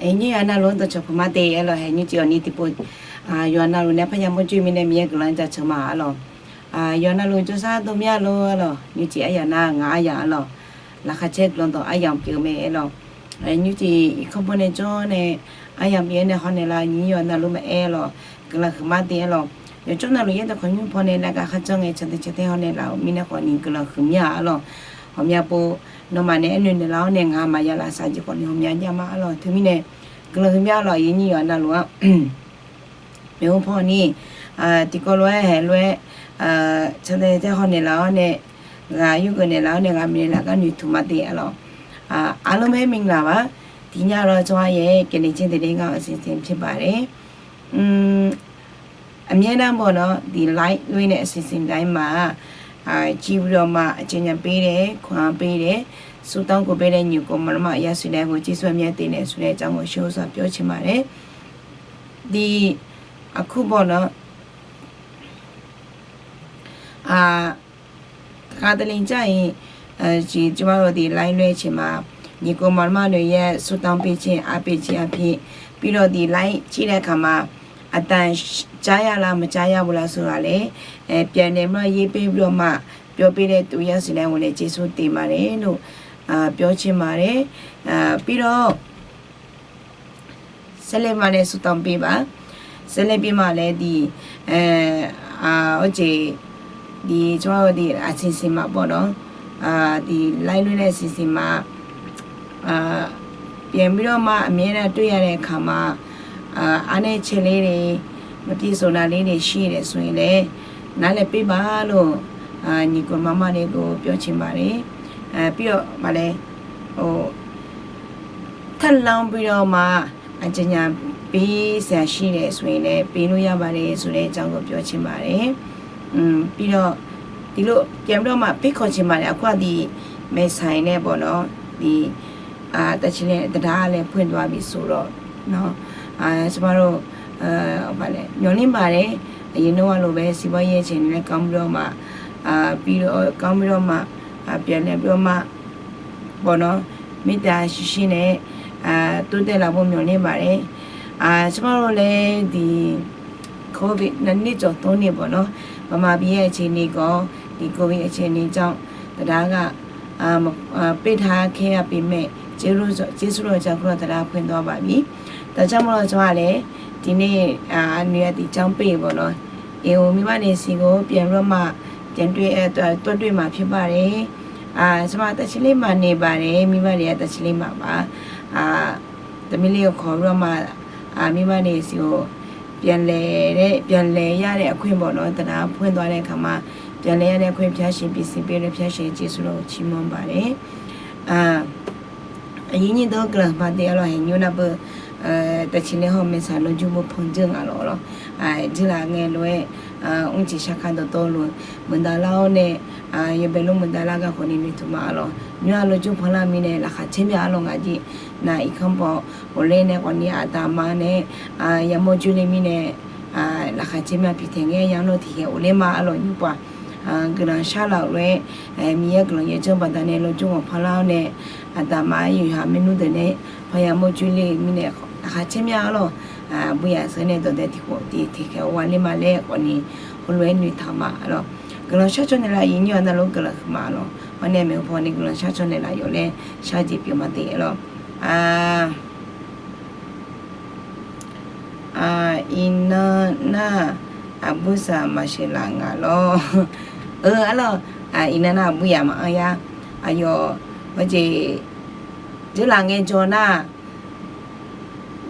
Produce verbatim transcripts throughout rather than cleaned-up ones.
Haeq nymr yawqha navluf-anr dawqcawq puq ma de aerlawq, haeq nymrcif awqni tiqpov yawqha navluf nae parya mawrjawr-ir mirnae Miqyaer guiqlanq jaceuq ma aerlawq. Yawqha navluf jawrshar dov mya lor aerlawq, nymrcif aryaq nar ngaq aryaq aerlawq, laqkhaq caer guiqlanq dawq aryamq pyeuf-eu mae aerlawq. Nymrcif irkanr bawr nae jawr nae aryamq pyeuf-aer nae hawnaeq lar nymr yawqha navluf maqaer aerlawq, guiqlanq huiqma de aerlawq. Yawqjawr navluf yaerdawq khawf nymr paw nae navgaq kharjan ngae caqdui caqdae hawnaeq laf-euq mirnae khawfni guiqlanq huiqmya aerlawq. Ghawqmya pov nawmaf nae aernoeq naeqlaf-awr nae ngaq maqya laf saqjeq khawfni ghawqmya jav ma aerlawq. Teumirnae guiqlanq huiqmya aerlawq, yaeqnyir yawqha navluf-anr maeqhu paw ni tiqkawv lof-aer haeq lof-aer caqdui caqdae hawnaeq laf-awr nae, ghaq yurgeuf naeqlaf-awr nae ghaq maeqnaeq laf gar noeqtmq ma de aerlawq. အားလုံးပဲမင်္ဂလာပါ, ဒီညတော့ ကျွန်မရဲ့ ကရင်ချင်းသတင်းကောက် အစီအစဉ်ဖြစ်ပါတယ်။ အမြဲတမ်းပေါ့နော် ဒီ live လွှင့်တဲ့ အစီအစဉ်တိုင်းမှာ ကြည့်ပြီးတော့မှ အကြံဉာဏ်ပေးတယ်၊ ခွန်အားပေးတယ်၊ ဆုတောင်းကိုပေးတဲ့ ညီအစ်ကိုမောင်နှမအယောက်စုတိုင်းကို ကျေးဇူးအများတင်တယ်ဆိုတဲ့အကြောင်းကို ရှေးဥစွာပြောချင်ပါတယ်။ ဒီ အခုပေါ့နော် အာ တခါတလေကျရင် အဲ ဒီ ကျမတို့ ဒီ live လွှင့်ချိန်မှာ ညီအစ်ကိုမောင်နှမတွေရဲ့ ဆုတောင်းပေးခြင်း အားပေးခြင်းအပြင် ပြီးတော့ ဒီ live ကြည့်တဲ့အခါမှာ အသံကြားရလား မကြားရဘူးလားဆိုတာလည်း အဲ ပြန်လည်ပြီးတော့ ရေးပေးပြီးတော့မှ ပြောပေးတဲ့ သူအယောက်စီတိုင်းကိုလည်း ကျေးဇူးတင်ပါတယ်လို့ အာ ပြောချင်ပါတယ်။ အာ ပြီးတော့ ဆက်လက်ပြီးမှလည်း ဆုတောင်းပေးပါ။ ဆက်လက်ပြီးမှလည်း ဒီ အဲ အာ ဟုတ်ကဲ့ ဒီ ကျမတို့ ဒီ အစီအစဉ်မှာပေါ့နော် အာ ဒီ live လွှင့်တဲ့ အစီအစဉ်မှာ အာ ပြန်ပြီးတော့မှ အမြဲတမ်းတွေ့ရတဲ့အခါမှာ အာ အားနည်းချက်လေးတွေ မပြည့်စုံတာလေးတွေ ရှိတယ်ဆိုရင်လည်း နားလည်ပေးပါလို့ အာ ညီအစ်ကိုမောင်နှမတွေကို ပြောချင်ပါတယ်။ အဲ ပြီးတော့ ဘာလဲ ဟို ထပ်လောင်းပြီးတော့မှ အကြံဉာဏ်ပေးစရာရှိတယ်ဆိုရင်လည်း ပေးလို့ရပါတယ်ဆိုတဲ့အကြောင်းကို ပြောချင်ပါတယ်။ อืม ပြီးတော့ ဒီလို ပြန်ပြီးတော့မှ ဖိတ်ခေါ်ချင်ပါတယ်။ အခုက ဒီ မဲဆိုင်နဲ့ပေါ့နော် ဒီ အာ တာချီလိတ် တံတားလည်း ဖွင့်သွားပြီဆိုတော့နော် အာ ကျမတို့ အဲ ဘာလဲ မျှော်လင့်ပါတယ်။ အရင်တုန်းကလိုပဲ စီးပွားရေးအခြေအနေလည်း ကောင်းပြီးတော့မှ အာ ပြီးတော့ ကောင်းပြီးတော့မှ အာ ပြန်လည်ပြီးတော့မှ ပေါ့နော် မေတ္တာရှိရှိနဲ့ အာ တိုးတက်လာဖို့ မျှော်လင့်ပါတယ်။ အာ ကျမတို့လည်း ဒီ COVID နှစ်နှစ်ကျော် သုံးနှစ်ပေါ့နော် ဗမာပြည်ရဲ့ အခြေအနေကော ဒီ COVID အခြေအနေကြောင့် တံတားက အာ မ- အာ ပိတ်ထားခဲ့ရပေမဲ့ ကျေးဇူးတော်- ကျေးဇူးတော်ကြောင့် ခုတော့ တံတားဖွင့်သွားပါပြီ။ ဒါကြောင့်မလို့ ကျမလည်း ဒီနေ့ အာ နွေရာသီကျောင်းပိတ်ပေါ့နော် အိမ်မိဘတွေဆီကို ပြန်ပြီးတော့မှ ပြန်တွေ့- အဲ- သွားတွေ့မှာဖြစ်ပါတယ်။ အာ ကျမ တာချီလိတ်မှာနေပါတယ်။ မိဘတွေက တာချီလိတ်မှာပါ။ အာ သမီးလေးကို ခေါ်ပြီးတော့မှ အာ မိဘတွေဆီကို ပြန်လည်တဲ့- ပြန်လည်ရတဲ့အခွင့်ပေါ့နော် တံတားဖွင့်သွားတဲ့အခါမှာ ပြန်လည်ရတဲ့အခွင့် ဘုရားရှင် ပြင်ဆင်ပေးတဲ့ ဘုရားရှင် ကျေးဇူးတော်ကို ချီးမွမ်းပါတယ်။ အာ အရင်းအနှီးတို့ ကလမတေအလောဟဲညိုးနပ်- အဲ- တာချီလိတ် ဟော့မဲဆိုင် လုပ်ငန်းပုံဖော်ထုတ် ငါလော်လော် အဲ- ကျုလာငယ် လိုအပ်- အဲ- အုံးကျဉ် ရှောက်ခါ ဒို့ တိုးလို မုန်ဒါလအီၤန့ၣ် အဲ- ယဘဲလိ မုန်ဒါလက အဃိန့ၣ် နုာ်ထူမးအလော် ညိုးအလုပ်ငန်း ဖီလာ်မီးန့ၣ် လၢခါဆဲးမးအလော် ငါက့ နာ်အံၤခီပီ အိုလ့န့ၣ် အဃိန့ၣ် အတၢ်မၤန့ၣ် အဲ- ယမီၢ်ကၠုလ့မီးန့ၣ် အဲ- လၢခါဆဲးမး ဖံးထဲးငဲ ယင်းလို ထံးခဲအိုလ့မးအလော် ညိုးပှၤ အဲ- ကလီၤဆှၢလီၤ အိုလ့ အဲ- မီးယဲ ကလီၤယဲကၠိ ဘၣ်တၢ်န့ၣ် လုပ်ငန်းပုံ ဖီလာ်အီၤန့ၣ် အတၢ်မၤ ယုာ်ယဟး မ့ၢ်နုာ်ဒၣ်န့ၣ် ဖီယမီၢ်ကၠုလ့မီးန့ၣ် လၢခါဆဲးမးအလော် အဲ- ဘုရား ဆၢန့ၣ် ဒိၣ်ဒဲ ထံးခဲ ထံး- ထံးခဲအိုဝဲလ့မးလဲၣ် အဃိန့ၣ် ဟိုလိုအပ်- နုာ်ထူမးအလော် ကလီၤဆှၢ channel လၢ အရင်းအနှီး အနၢ်လို ကလီၤဃုမးအလော် အဃိန့ၣ် မ့ၢ်အိၣ်ဖီန့ၣ် ကလီၤဆှၢ channel လၢ ယိၤလဲ ဆှၢကျဲပျီမးတ့အလော် အာ အံၤနၢနၢ အဘုစၢ် မၤရှဲလး ငါလီၤ အၢ အလီၤ အံၤနၢနၢ အဘုယၤ မၤအါယါ အယီၤ အဝဲက့ၤ ကျုလာငယ် ကျော်နၢ်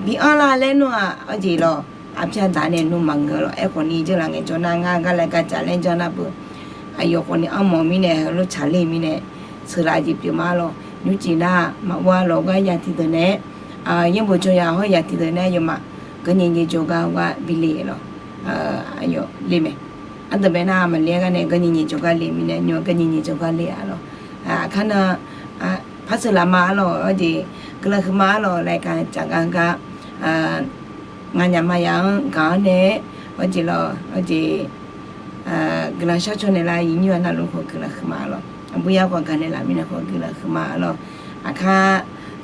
ဘံအီၣ်လၢလဲၣ် နူၢ်အဝဲက့ၤလီၤ အဖျားဒၣ်န့ၣ် နူၢ်မၤငၢလီၤ အဲ- အဃိန့ၣ် ကျုလာငယ် ကျော်နၢ် ငါ ကလဲၤကစၢ်လဲၣ် ကျုနၢ်ပူၤ အယီၤ အဃိန့ၣ် အမီၢ်မီးန့ၣ် ဟဲလိာ်ဆၢလ့မီးန့ၣ် ဆၢလးကျဲပျီမးလီၤ နုာ်က့ၤနၢ် မၤဝါလီၤ ဂၤယၤထံးဒၣ်န့ၣ် ယဲၢ်ဘိၣ်ကၠိယၤ ဟီၣ်ယၤထံးဒၣ်န့ၣ် ယမၤ ကညီညီ ကျိာ်ဂၤဝါ ဘံလ့လီၤ အယီၤ လ့မး အတဘဲနၢ် မၤလ့ဂၤန့ၣ် ကညီညီ ကျိာ်ဂၤလ့မီးန့ၣ် ညီ ကညီညီ ကျိာ်ဂၤလ့အလီၤ အခါနၢ် ဖးစၢလးမးအလီၤ အဝဲက့ၤ ကလီၤဃုမးအလီၤ လၢကစၢ်ဂၤဂၤ ငါညမၤယၤ ဂၤအီၤန့ၣ် အဝဲက့ၤလီၤ အဝဲက့ၤ ကလီၤဆှၢ channel လၢ ယံာ်ညူအနၢ်လို ကလီၤဃုမးအလီၤ အဘုယၤ ကွၢ်ကၢ်န့ၣ်လၢ မီးန့ၣ် ကလီၤဃုမးအလီၤ အခါ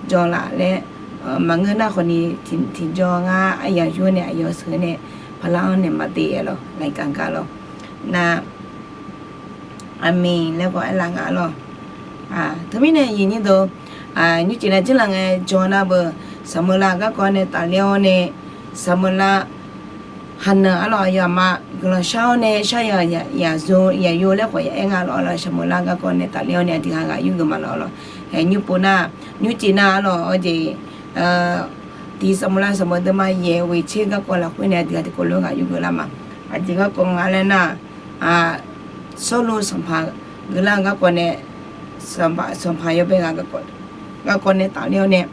ကျော်လာလဲၣ် maqngeur nar khawfni, tiqjawr ngar aryaq yur nae aqyawf sheuq nae paqlar-anr naeq ma de aer lawq, laeqkaq gar lawq. Nar, aqmeq laer khawf aerlar nga lawq. Teumirnae aqyuif nyir deuq, nymrcif nar jirlaq ngae jawr nar beu, saqmeuqlav garkawv nae tafler-awr nae, saqmeuqlav haqnanq arlawq, aqyawf aqma guiqlanq shar-awr nae shar-eu yaqyo laer khawf ya aer nga lawq arlawq, saqmeuqlav garkawv nae tafler-awr nae aqdui ghaq ghaq yurgeuf ma lawq arlawq. Nymr pov nar, nymrcif nar arlawq, arjeq, tiq saqmeuqlav saqmeuq deuvma yaeq ghoeq tser garkawv lafkhoer nae aqdui ghaq tiqkawv lof-aer ghaq yurgeuf lar ma. Aqjeq garkawv nga laer nar, Sawrluv sanqpaq geuflar-eu garkawv nae, sanqpaq yawbae ghaq garkawv nae tafler-awr nae,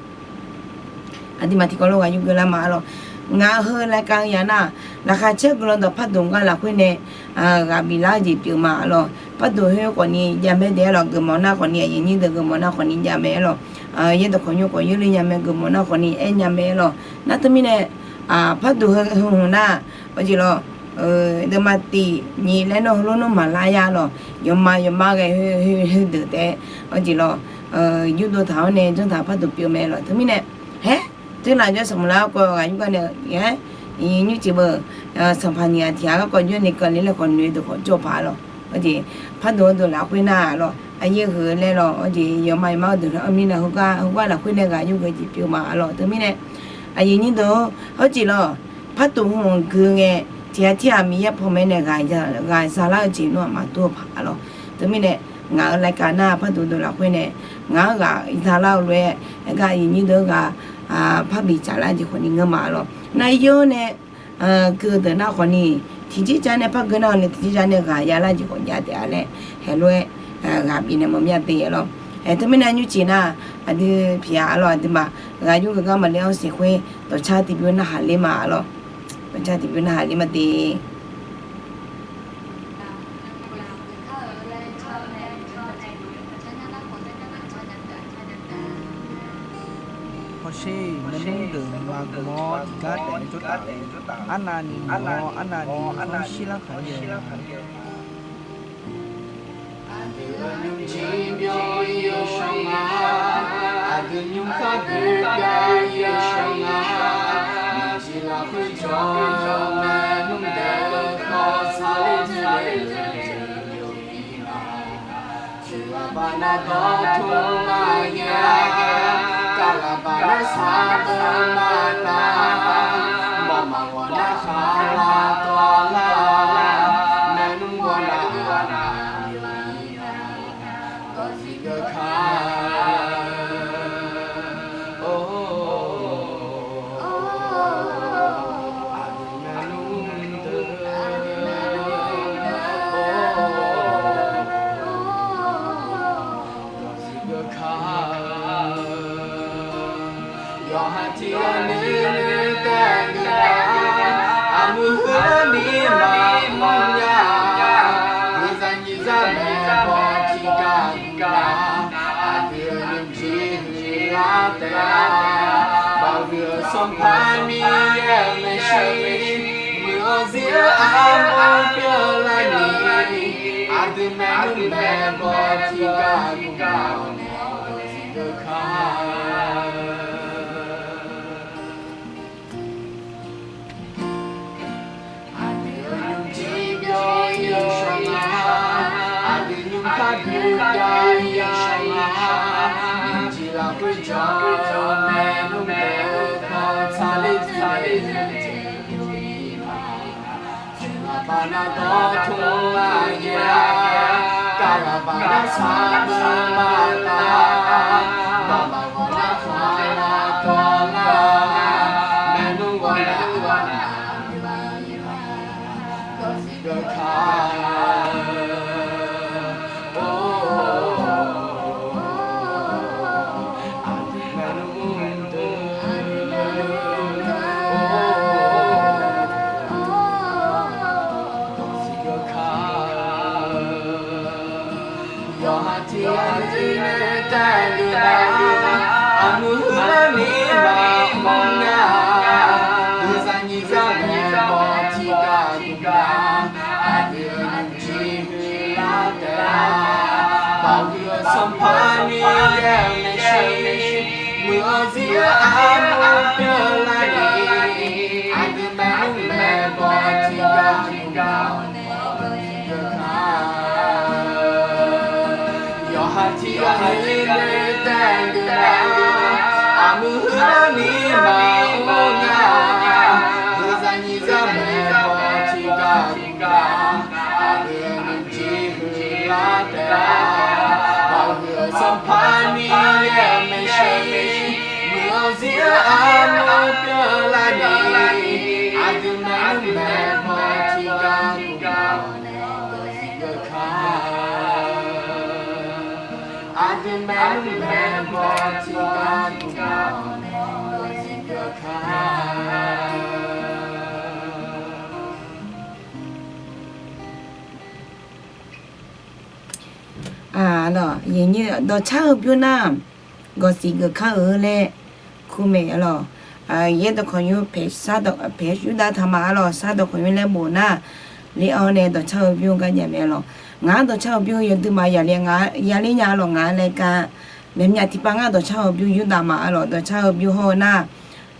aqduimaf tiqkawv lof-aer ghaq yurgeuf lar ma arlawq. Ngaq-euq heu laeqkaq ya nar, laqkhaq caer guiqlanq dawq parduq gar lafkhoer nae ghaq biflar-eu jeq pyeuf ma arlawq. Parduq khoer khawfni jav mae de arlawq, geufmawf nar khawfni, aqyuif nyir deuq geufmawf nar khawfni jav mae arlawq. Yaerdawq khawqnymr khawf yurler nya mae, geufmawf nar khawfni aer nya mae arlawq. Nar teumirnae, parduq heu hmq nar, arjeq lawq, deuvma tiq nyiq laer nawr heulof nawr maqlar ya lawq. Yawma yawma ghae heu deuq taef, arjeq lawq, yurdov taq-awr nae janr taq parduq pyeuf mae lawq. Teumirnae, haer, teulaf jawr saqmeuqlav garkawv ghaq yur gar nae, nymrcif beu, sanqpaq nyiq ghaq tiq ghaq garkawv jawr nae kali laer khawf noeq deuq khawf jawr paq lawq. Arjeq, parduq-eu deuq lafkhoer nar lawq, aqyuif heu laer lawq, arjeq, yawma yawma-eu deuq-anr mirnae heugar lafkhoer nae ghaq yurgeuf jeq pyeuf ma arlawq. Teumirnae, aqyuif nyir deuq, arjeq lawq, parduq hmq gui ngae, tiq ghaq tirghaq Miqyaer panmaeq nae ghaq zalar-eu jeq nawr aqma dur-eu paq arlawq. Teumirnae, ngaq-euq laeqkaq nar parduq deuq lafkhoer nae, ngaq-anr ghaq zalar-eu lof-aer, aergar aqyuif nyir deuq-anr ghaq parbi tsaqlar jeq khawfni ngeur ma arlawq. Nar yawr nae keuv deuq nar khawfni, tiqjir jar nae par geur nar-awq nae tiqjir jar nae ghaq yalar jeq khawf jav taef-a laer, haeq lof-aer ghaq bifnaeq mawf mya de arlawq. Aer teumirnae nymrcif nar, aqdui piq-a arlawq, aqduimaf ghaq yurgeuf gar maqle-awr siq khoer dawqcar tiqbymr narhaq ler ma arlawq. Dawqcar tiqbymr narhaq ler ma de. Hawsher, maernmr deuq nuima gmq-awr tiqgar taef-aer jawrtaf-eu, arnavni mq-awr arnavni mq-anr shirlar kaq-ir-eu. Aqdui-euq nymrjir byov-ir-eu shawr nga, aqdui nymrkhar doerbyar-ir-eu shawr nga, nymrjir lafkhoer jawr-eu maernmr deuq khawf saqler dzoerler-eu jeq byov-ir ma. Cuiv ghaq baqda dawrtmr maqyaer, kav ghaq baqda saqdeuq maqtaf, mawq maqghawq narkhaq lavtawv lar, maernmr ghawrnav-euq arnavni byov-ir ma. Dawqtsuif geuf kar-eu, aqdui maernmr deuq, dawqtsuif geuf kar-eu, yawqha tiq ghaq noeq noeq taef geuf nar, aqmuiq huiq-eu ni maqmr nya, gui zaq nyiq zaq maeq baw tiqgar gui nar, aqdui-euq nymrjir huiq lar taef-a. Baoq huiq-eu Sanqpaq Miqyaer-euq maeqshi, muiq-eu zir-eu armur pyeuf-eu larni, aqdui maernmr maeq baw tiqgar gui nar, dawqtsuif geuf kar-eu. Aqdui-euq nymrjir byov-ir-eu shawr nga, aqdui nymrkhar doerbyar-ir-eu shawr nga, nymrjir lafkhoer jawr-eu maernmr deuq khawf saqler dzoerler-eu jeq byov-ir ma. Cuiv ghaq baqda dawrtmr maqyaer, kav ghaq baqda saqdeuq maqtaf, mawq maqghawq narkhaq lavtawv lar, maernmr ghawrnav-euq arnavni byov-ir ma. Dawqtsuif geuf kar-eu, aqdui maernmr deuq, dawqtsuif geuf kar-eu, yawqha tiq ghaq noeq noeq taef geuf nar, aqmuiq huiq-eu ni maqmr nya, gui zaq nyiq zaq maeq baw tiqgar gui nar, aqdui-euq nymrjir huiq lar taef-a. Baoq huiq-eu Sanqpaq Miqyaer-euq maeqshi, Aqzir armur pyeuflar ni, aqdui maernmr maeqbawq tiqgar tiqgar Yawqha tiq yawqha-ir le taef geuf-a, aqmuiq huiqlar ni maqmr nya-a, zaqnyiq zaq maeqbawq tiqgar tiqgar, aqdui nyiq jir huiqlar taef-a, maqhuiq-eu Sanqpaq Miqyaer-euq maeqshi, muiq-eu zir-eu armur pyeuflar ni, aqdui maernmr maeqbawq tiqgar tiqgar Dawqcar-eu bymr nar, gawqsiq geufkar-eu laer kur mae-a lawq. Yaerdawq Khanqnymr paeq, paeq yurdav taqma-a lawq, sardawq Khanqnymr laer bof nar, le-awr nae dawqcar-eu bymr gar jav mae-a lawq. Ngaq-anr dawqcar-eu bymr yawduimaf yaqler nga, yaqler nya-a lawq. Ngaq-anr laer gar, myaqmyaq tiqpav ngar dawqcar-eu bymr yurdav ma-a lawq. Dawqcar-eu bymr hawr-eu nar,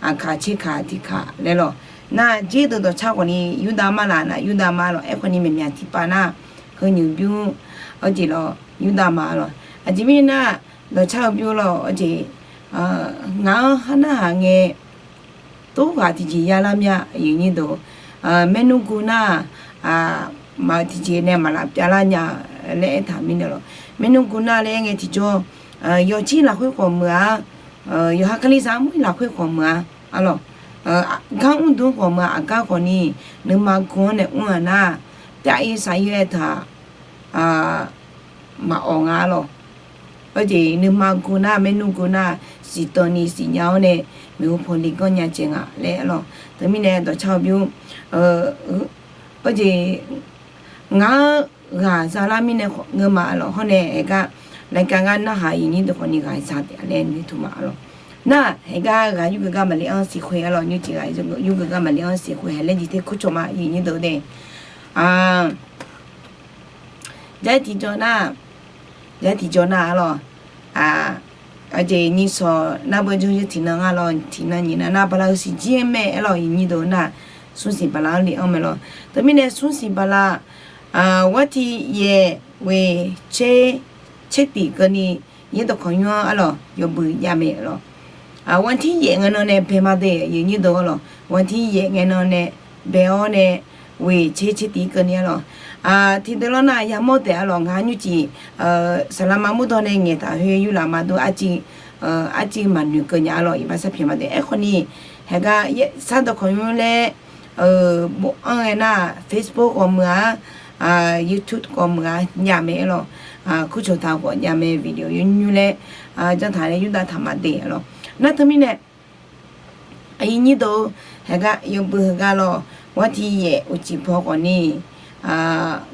aqkaq tserkaq tiqkaq laer lawq. Nar jir deuq dawqcar khawfni yurdav ma laf nar, yurdav ma lawq. Aerkhawfni myaqmyaq tiqpav nar, heu nymq bymr, arjeq lawq, yurdav ma-a lawq. Aqjeq mirnae nar, dawqcar-eu bymr lawq, arjeq, ngaq-anr har narhaq ngae, tov ghaq tiqjeq yalar mya, aqyuif nyir deuq, maernmr guv nar, maqeuq tiqjeq nae maqlaf pyavlar nya laer aertaq mirnae lawq. Maernmr guv nar laer aer ngae tiqjawr, yawqjir lafkhoer khawf meuq-a, yawqha kalizaq armur-ir lafkhoer khawf meuq-a, a lawq. Gar mr dmr khawf meuq-a, aqgar khawfni nuima guv-anr nae mr-aq nar, pyav-ir saq-ir aertaq, maqawq nga-a lawq. Arjeq nuima guv nar, maernmr guv nar, siqtanq ni siqnya-awr nae, maeqhu paw li ganr nya caev nga laer-a lawq. Teumirnae dawqcar-eu bymr, arjeq ngaq-anr ghaq zalar mirnae ngeur ma-a lawq. Hawr nae haegar, laeqkar ngar narhaq aqyuif nyir deuq khawfni ghaq za taef laer noeqtmq ma-a lawq. Nar haegar ghaq yurgeuf gar maqle-anr siqkhoer-a lawq, nymrcif ghaq yurgeuf gar maqle-anr siqkhoer haeq laer jeq ter kurcawq ma, aqyuif nyir deuq dae. Jar tiqjawr nar, jar tiqjawr nar-a lawq. Aqjeq nyir sawq nar beu jawr yar tiqnan nga lawq, tiqnan nyiq nan nar bala-eu siqjir-aer mae-aer lawq, aqyuif nyir deuq nar, smrsiq bala-anr le-anr mae lawq. Teumirnae smrsiq bala, war tiq yaeq ghoeq tser, tser tiq keuvni, yaerdawq Khanqnymr-anr-a lawq, yawbui jav mae-a lawq. Wantir yaeq ngae nan nae bae ma de, aqyuif nyir deuq-a lawq. Wantir yaeq ngae nan nae bae-awr nae, ghoeq tser tser tiq keuvni-a lawq. Tiqdeuq lawr nar yamawr taef-a lawq, ngaq nymrcif, saqlaqma mawrdawr nae ngaeqtaq khoer yurlaf ma dur arciv, arciv maqnoeq keuv nya-a lawq, iqbax sarpyaeq ma de. Aerkhawfni, haegar sardawq Khanqnymr laer bofanr ngae nar, Facebook khawf meuq-a, YouTube khawf meuq-a, jav mae-aer lawq. Kurcawq taq khawf jav mae, video yawnymr laer, janrtaq laer yurdav taq ma de-a lawq. Nar teumirnae, aqyuif nyir deuq, haegar yawbui heugar lawq, wantir yaeq uqcif paw khawfni,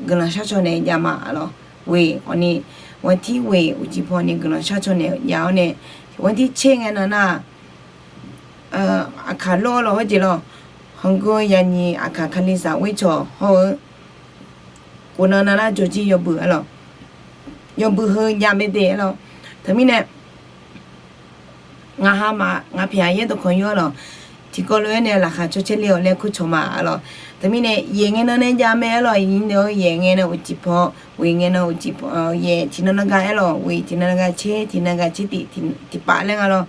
guiqlanq sharcaw naeq jav ma-a lawq. Ghoeq khawfni, wantir ghoeq uqcif paw ni guiqlanq sharcaw naeq jav-awr nae, wantir tser ngae nan nar, aqkaq lawr-a lawq, hawjeq lawq, hawqgov yaqnyiq aqkaq kalizaq ghoer cawq hawr-eu, khof nan nan nar jawrjir yawbui-a lawq, yawbui heu jav mae de-a lawq. Teumirnae, ngaq ha ma, ngaq pyaeq-a yaerdawq Khanqnymr-a lawq, tiqkawv lof-aer nae laqkhaq cawcaer le-awq laer kurcawq ma-a lawq. Teumirnae yaeq ngae nan nae jav mae-a lawq, aqyuif nyir deuq-a, yaeq ngae nan uqcif paw, ghoeq ngae nan uqcif paw, yaeq tiqnan nan gar-aer lawq, ghoeq tiqnan nan gar tser, tiqnan gar tser tiq, tiqpav laer nga lawq.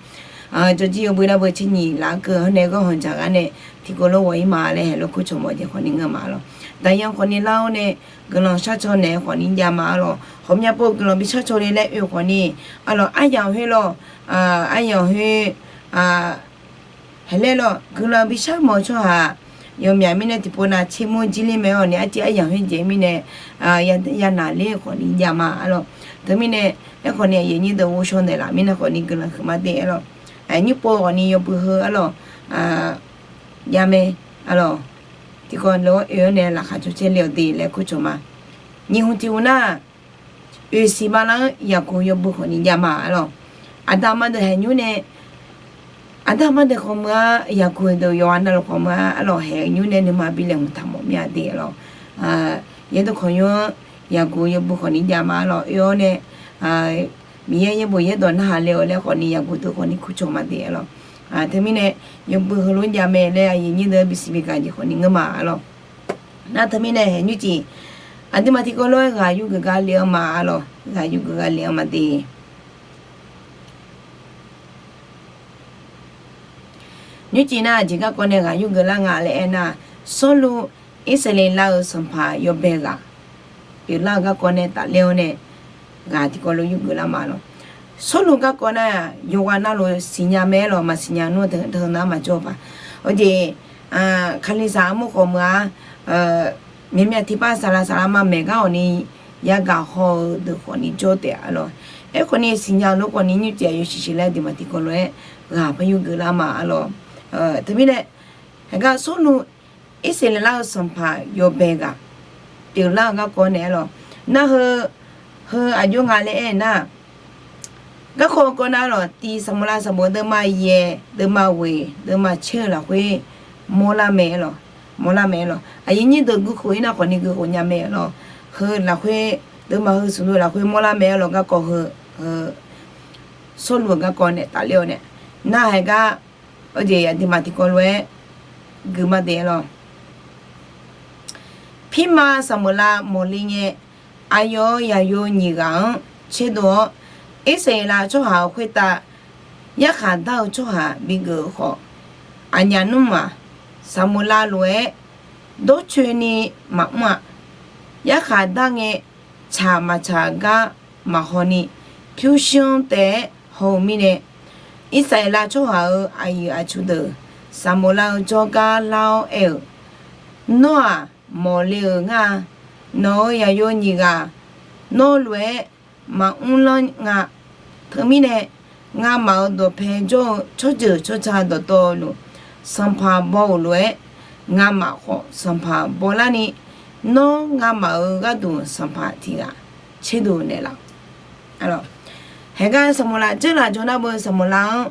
Jawrjir yawbui nar beu tser nyiq laf keuv-awr nae ghanr hanq dzaq gar nae, tiqkawv lof ghawq-ir ma laer haeq lof kurcawq mawf jeq khawfni ngeur ma-a lawq. Daqyan khawfni lar-awr nae, guiqlanq sharcaw naeq-eu khawfni jav ma-a lawq. Ghawqmya pov guiqlanq bi sharcaw le laer oe-eu khawfni, a lawq, aryamq khoer lawq, aryamq khoer, haeq laer lawq, guiqlanq bi sharmawf-eu tsawrhaq yawmyaq mirnae tiqpov nav tser mur jir ler mae-awr ni, arciv aryamq khoer jeq mirnae, ya naqler-eu khawfni jav ma-a lawq. Teumirnae, aerkhawfni aqyuif nyir deuq ghovshaw naeqlaf mirnae khawfni guiqlanq huiq ma de-a lawq. Nymr pov khawfni yawbui heu-a lawq, jav mae-a lawq. Tiqkawv lof-aer oe-awr nae laqkhaq cawcaer le-awq de laer kurcawq ma. Nyiq hmq tiq hmq nar, oeq siq bala-anr yaqguq yawbui khawfni jav ma-a lawq. Aqda aqma deuq haeq nymr nae, aqda aqma deuq khawf meuq-a, yaqguq deuq yawqha navluf khawf meuq-a, a lawq, haeq nymr nae nuima bi laeqhmq taq mawf mir-a de-a lawq. Yaerdawq Khanqnymr-anr yaqguq yawbui khawfni jav ma-a lawq. Oe-awr nae, Miqyaer yaerbof yaerdawq narhaq le-awr laer khawfni yaqguq deuq khawfni kurcawq ma de arlawq. Teumirnae yawbui heulof jav mae laer aqyuif nyir deuq bisiq bigaq jeq khawfni ngeur ma arlawq. Nar teumirnae haeq nymrcif aqduimaf tiqkawv lof-aer ghaq yurgeuf gar le-anr ma arlawq, ghaq yurgeuf gar le-anr ma de. Nymrcif nar aqjeq garkawv nae ghaq yurgeuf lar nga laer aernar, Sawrluv Irsaqleqlav-euq sanqpaq yawbae ghaq pyeuflar-eu garkawv nae tafler-awr nae ghaq tiqkawv lof yurgeuf lar ma lawq. Sawrluv garkawv nar yawqghaq navluf siqnya mae arlawq, maqsiqnya nmr teu nar maqjawr paq. Awjeq, kalizaq armur khawf meuq-a, myavmyav tiqpav saqlaq saqlaq ma maeq gar khawfni yagaq haw-eu deuq khawfni jawr taef arlawq. Aerkhawfni siqnya-eu lof khawfni nymrcif aqyawf shiqshiq laer aqduimaf tiqkawv lof-aer ghaq par yurgeuf lar ma arlawq. Teumirnae haeq gar Sawrluv Irsaqleqlav-eu sanqpaq yawbae ghaq pyeuflar-eu garkawv nae arlawq. Nar heu, heu aqjox nga laer aernar, garkawv kawv nar arlawq, tiq Saqmawlav sanqbof deuvma yaeq, deuvma ghoeq, deuvma caer-eu lafkhoer mawrlar mae arlawq, mawrlar mae arlawq. Aqyuif nyir deuq guikhof-ir nar khawfni guikhof nya mae arlawq. Heu lafkhoer, deuvma heu smq dov lafkhoer mawrlar mae arlawq, garkawv heu, heu Sawrluv-euq garkawv nae tafler-awr nae, nar haeq gar awjeq aqduimaf tiqkawv lof-aer guima de arlawq. Pirma Saqmawlav mawqle ngae, aqyawf-euq yaqyo nyiq ghaq-anr tserdov-awr, Irsaqleqlav tsawrhaq-euq khoertav yarkhaq dar-eu tsawrhaq bigeuf-eu khawf, aqnyaf nmr-aq, Saqmawlav lof-aer dawrcoeni maqmr-a. Yarkhaq dar ngae, tsaq maqtsaq gar maqhaw ni, pyurshuir-anr taef-aer haw-eu mirnae, Irsaqleqlav tsawrhaq-euq aqyuif aqtsu deuq Saqmawlav-eu jawrgar lar-awr aer-euq, Nawr-aq mawqle-euq ngar-a. Nawq-euq yaqyo nyiq ghaq nawr lof-aer maqmr lanr nga. Teumirnae ngamaf-euq dawqpae jawr-eu tsawrjeuq tsawrca dawqtawvluf, sanqpaq baw-euq lof-aer ngamaf khawf sanqpaq bawlar ni, nawr ngamaf-euq gharduq sanqpaq tiq ghaq tserdov naeqlaf. Haeq gar Saqmawlav dzeurlaf jawr nar beu Saqmawlav-anr,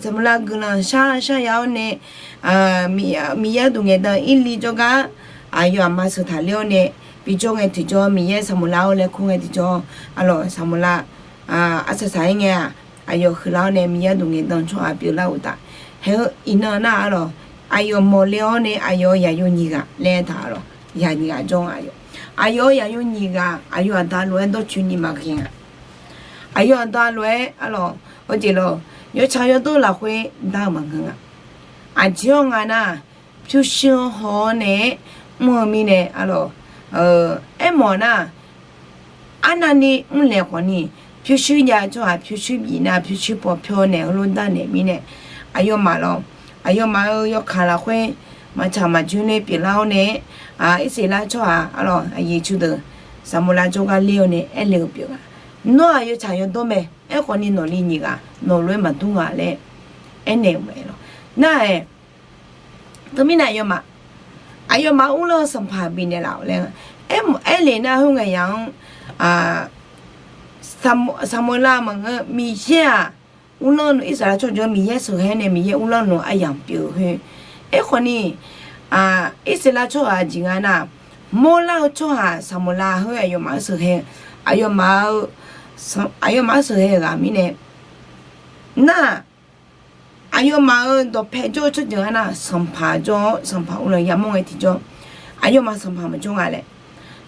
Saqmawlav guiqlanq shar shar ya-awr nae, Miqyaer duq ngaeqdan irli jawrgar aqyawf aqma sheuq taqler-awr nae bijawr ngae tiqjawr, Miqyaer Saqmawlav-awr laer kur ngae tiqjawr, arlawq Saqmawlav arsaq saq-aer ngae-aq, aqyawf huiqlar-awr nae Miqyaer duq ngaeqdan tsawrhaq pyeuflar uqtaf, haeq-eu iqnan nar arlawq, aqyawf mawqle-awr nae aqyawf-euq yaqyo nyiq ghaq laer taq arlawq, yaq nyiq ghaq jawr-a aqyawf. Aqyawf-euq yaqyo nyiq ghaq aqyawf aqda lof-aer dawrcoeni maqghae nga. Aqyawf aqda lof-aer arlawq, awjeq lawq, yawtsaq yawdawr lafkhoer dar-eu maqngeur nga. Aqjeq-awr nga nar, pyurshuir-anr haw-awr nae-aer mr-eu mirnae arlawq, aermawf nar, arnavni mrlaeq khawfni, pyurshuir jav tsawrhaq pyurshuir bif nar pyurshuir paw pyawr nae heulof darnaeq mirnae, aqyawfmaf lawq, aqyawfmaf-euq yawkaq lafkhoer maqtsaq maqjoer ler pyeuflar-awr nae-aer, Irsaqleqlav tsawrhaq arlawq aqyuif tsu deuq Saqmawlav jawrgar ler-awr nae aerle-eu pyeuf nga. Nawr-aq yawtsaq yawdawr mae, aerkhawfni nawqli nyiq ghaq nawqlof-aer maqdur nga laer aernaeq-euq mae lawq. Nar-aer, teumirnae aqyawfmaf, aqyawfmaf uvlanr-eu sanqpaq bifnaeq laf-awq laer, aermawf aerle nar khoerngae yaq-anr, Saqmawlav maqngeur, Miqyaer-aq uvlanr-eu Irsaqleqlav tsawrjeuq-anr Miqyaer sheuqghae nae Miqyaer uvlanr-eu aqyamq pyeuf-eu khoer. Aerkhawfni, Irsaqleqlav tsawrhaq jeq nga nar, mawrlar-eu tsawrhaq Saqmawlav khoer aqyawfmaf-anr sheuqghae, aqyawfmaf-eu, aqyawfmaf-anr sheuqghae-eu ghaq mirnae, nar-aq, aqyawfmaf-euq dawqpae jawr-eu tsawrjeuq-anr nar sanqpaq jawr-awr sanqpaq uvlanq yamawr ngae tiqjawr, aqyawfmaf sanqpaq maqjawr nga laer.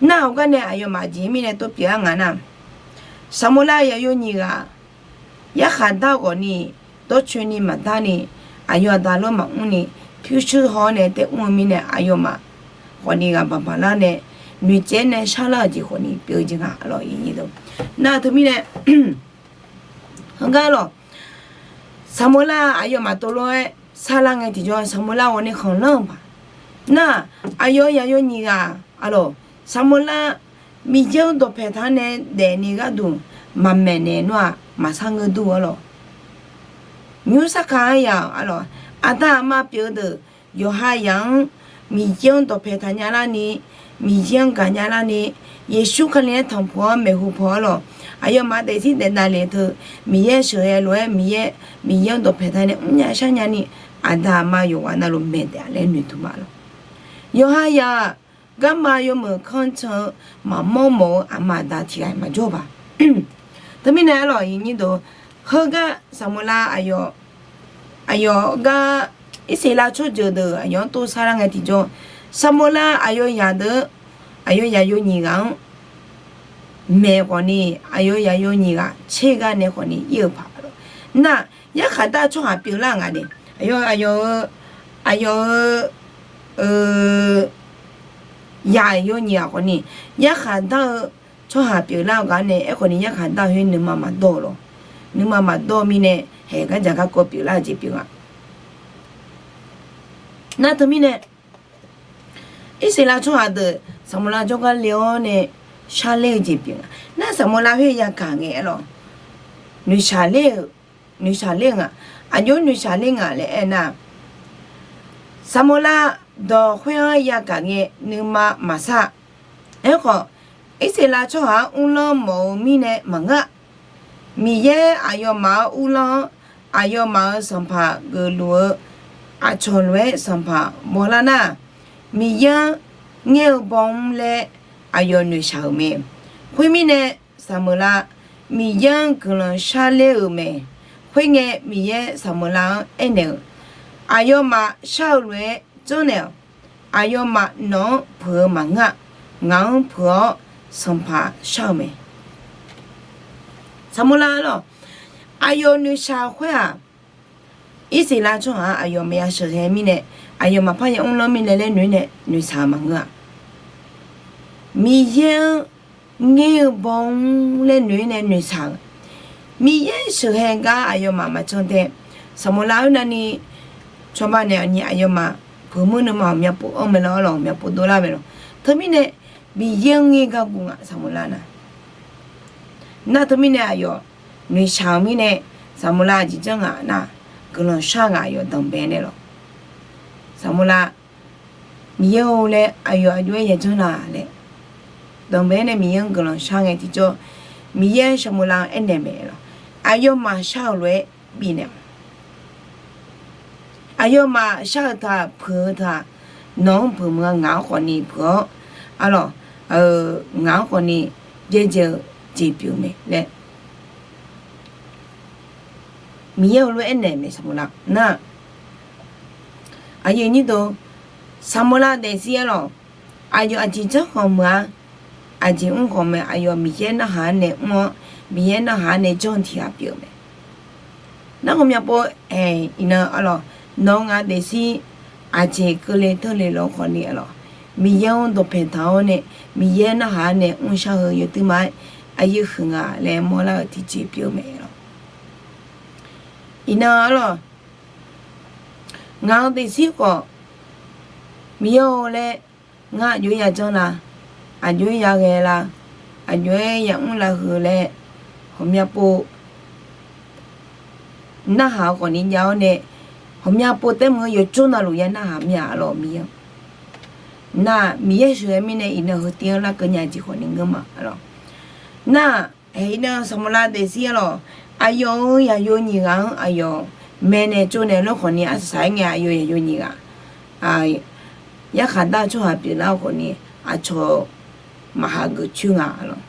Nar-aq, heugar nae aqyawfmaf jeq mirnae tov pyeuf-aer nga nar, Saqmawlav yaqyo nyiq ghaq yarkhaq dar ghawfni, dawrcoeni maqdar ni, aqyawf aqda lof maqmr ni, pyurshuir haw-awr nae taef mr-eu mirnae aqyawfmaf khawfni ghaq baqbaq lar nae noeqtsaev nae sharlar-euq jeq khawfni pyeuf-eu jeq nga lawq. Nar-aq teumirnae, heugar lawq, Saqmawlav aqyawfmaf tov lof-aer sarlar ngae tiqjawr Saqmawlav ghawqni khanqlanr-eu paq. Nar-aq, aqyawf-euq yaqyo nyiq ghaq arlawq, Saqmawlav Miqyaer-euq dawqpae taq-anr nae daefni gharduq maqmaeq naeq nar-aq maqsar ngeur dur arlawq. Nymr sarkaq-aer yaq arlawq, aqda aqma pyeuf-eu deuq yawqha yaq-anr Miqyaer-anr dawqpae taqnya larni, Miqyaer-anr gaqnya larni, Yeqsur Kali-aer tanqpuq-anr maeqhu paw arlawq, aqyawfmaf daefzir daefdav le teu, Miqyaer sheuqghae lof-aer Miqyaer, Miqyaer-anr dawqpae taq nae mrnya sharnya ni, aqda aqma yawqghaq navluf maeq taef-a laer noeqtmq ma lawq. Yawqha yaq-aq, garma yawmuiq kanr can-eu maqmawr mawf-eu aqma aqda tiq ghaq maqjawr-eu paq. Teumirnae arlawq, heugar Saqmawrlav aqyawf, aqyawf gar Irsaqleqlav tsawrjeuq deuq aqyawf-anr tov sar lar ngae tiqjawr, Saqmawrlav aqyawf yaq deuq, aqyawf yaq yaw nyiq ghaq-anr maeq khawfni, aqyawf yaq yaw nyiq ghaq tser gar nae khawfni ir-euq paq lawq. Nar, yarkhaq dar tsawrhaq pyeuflar nga de. Aqyawf, aqyawf-eu, aqyawf-eu yaq yaw nyiq ghaq khawfni, yarkhaq dar-eu tsawrhaq pyeuflar-eu ghaq nae aerkhawfni, yarkhaq dar-eu khoer nuima maqdawr-eu lawq. Nuima maqdawr-eu mirnae, haeq gardzaq garkawv pyeuflar-eu jeq pyeuf nga. Nar teumirnae, Irsaqleqlav tsawrhaq deuq Saqmawrlav jawrgar le-awr nae sharler-eu jeq pyeuf nga. Nar Saqmawrlav khoer yagaq ngae aerlawq, noeqshaq ler-eu, noeqshaq ler-eu nga. Aqjox noeqshaq ler nga laer aernar, Saqmawrlav dawq khoer-anr yagaq ngae nuima maqsar. Aerkhawf, Irsaqleqlav tsawrhaq-anr uvlanr mawf-eu mirnae maqngeur-a. Miqyaer aqyawfmaf-anr uvlanr-awr, aqyawfmaf-euq sanqpaq geufluf-eu aqcawq lof-aer sanqpaq bawlar nar, Miqyaer-anr ngaer-eu baw-mr laer aqyawf noeqshaq-euq mae. Khoermirnae, Saqmawrlav Miqyaer-anr guiqlanq sharler-euq mae. Khoerngae, Miqyaer Saqmawrlav-anr aernaeq-euq, Aqyawfmaf shar-eu lof-aer janrnaeq-awq. Aqyawfmaf nawq-anr peuq-eu maqngeur-a. Ngaq-anr peuq-awr sanqpaq shar-eu mae. Saqmawrlav lawq, aqyawf noeqshaq khoer-aq, Irsaqleqlav tsawrhaq-anr aqyawf maqya sheuqghae mirnae, aqyawf maqpar ya mrlanr mirnae laer noeq-aer nae noeqshaq-eu maqngeur-a. Miqyaer-anr ngaer-eu baw-mr laer noeq-aer nae noeqshaq-euq, Miqyaer sheuqghae gar aqyawfmaf maqcan tae, Saqmawrlav-anr navni cawba naeq-awq ni aqyawfmaf peuq mur nuima ghawqmya pov-anr mae lawr, ghawqmya pov dovlar mae lawq. Teumirnae Miqyaer-anr ngaer gar guv nga Saqmawrlav nar. Nar teumirnae aqyawf noeqshaq-euq mirnae, Saqmawrlav aqjeq janr ngaq nar, guiqlanq shar ngaq aqyawf danqbae nae lawq. Saqmawrlav Miqyaer-or laer aqyawf aqjox-aer yajanr la laer, danqbae nae Miqyaer-anr guiqlanq shar ngae tiqjawr, Miqyaer Saqmawrlav-anr aernaeq mae lawq. Aqyawfmaf shar-eu lof-aer bifnaeq-awq. Aqyawfmaf shar-eu taq peuq-eu taq, nawq-anr peuq maqnga ngaq-anr khawfni peuq-awr, arlawq, ngaq-anr khawfni byaerdzae-eu jeq pyeuf mae laer Miqyaer heulof-aer aernaeq mae Saqmawrlav nar. Aqyuif nyir deuq, Saqmawrlav daefzir arlawq, aqyawf aqjeq janr khawf meuq-a. Aqjeq mr khawf mae, aqyawf Miqyaer narhaq-anr nae mr-awr, Miqyaer narhaq-anr nae janr tiq ghaq pyeuf-eu mae. Nar ghawqmya pov-aer iqnan arlawq, nawq-eu ngaq daefzir aqjeq keuvle teurle lawr khawfni arlawq, Miqyaer-anr dawqpaeq taq-awr nae, Miqyaer narhaq-anr nae mrshar heu yawduima-aer aqyuif huiq nga laer mawrlar-eu tiqjeq pyeuf-eu mae lawq. Iqnan arlawq, ngaq-eu daefzir khawf, Miqyaer-or laer, ngar aqjox-aer yajanr la, aqjox-aer yaghae la, aqjox-aer yamr la heu laer, ghawqmya pov narhaq-eu khawfni jav-awr nae, ghawqmya pov taef meuq-eu yawqjawr navluf ya narhaq mir-a arlawq Miqyaer. Nar Miqyaer sheuqghae mirnae iqnan heu tiv-anr larkeuv nya jeq khawfni ngeur ma arlawq. Nar, iqnan Saqmawrlav daefzir arlawq, aqyawf-euq yaqyo nyiq ghaq-anr aqyawf maeqnaeq tsovnaeq lor khawfni arsaq saq-aer ngae aqyawf yaqyo nyiq ghaq yarkhaq dar-eu tsawrhaq pyeuflar-eu khawfni aqcawq maqha geuf coer nga arlawq.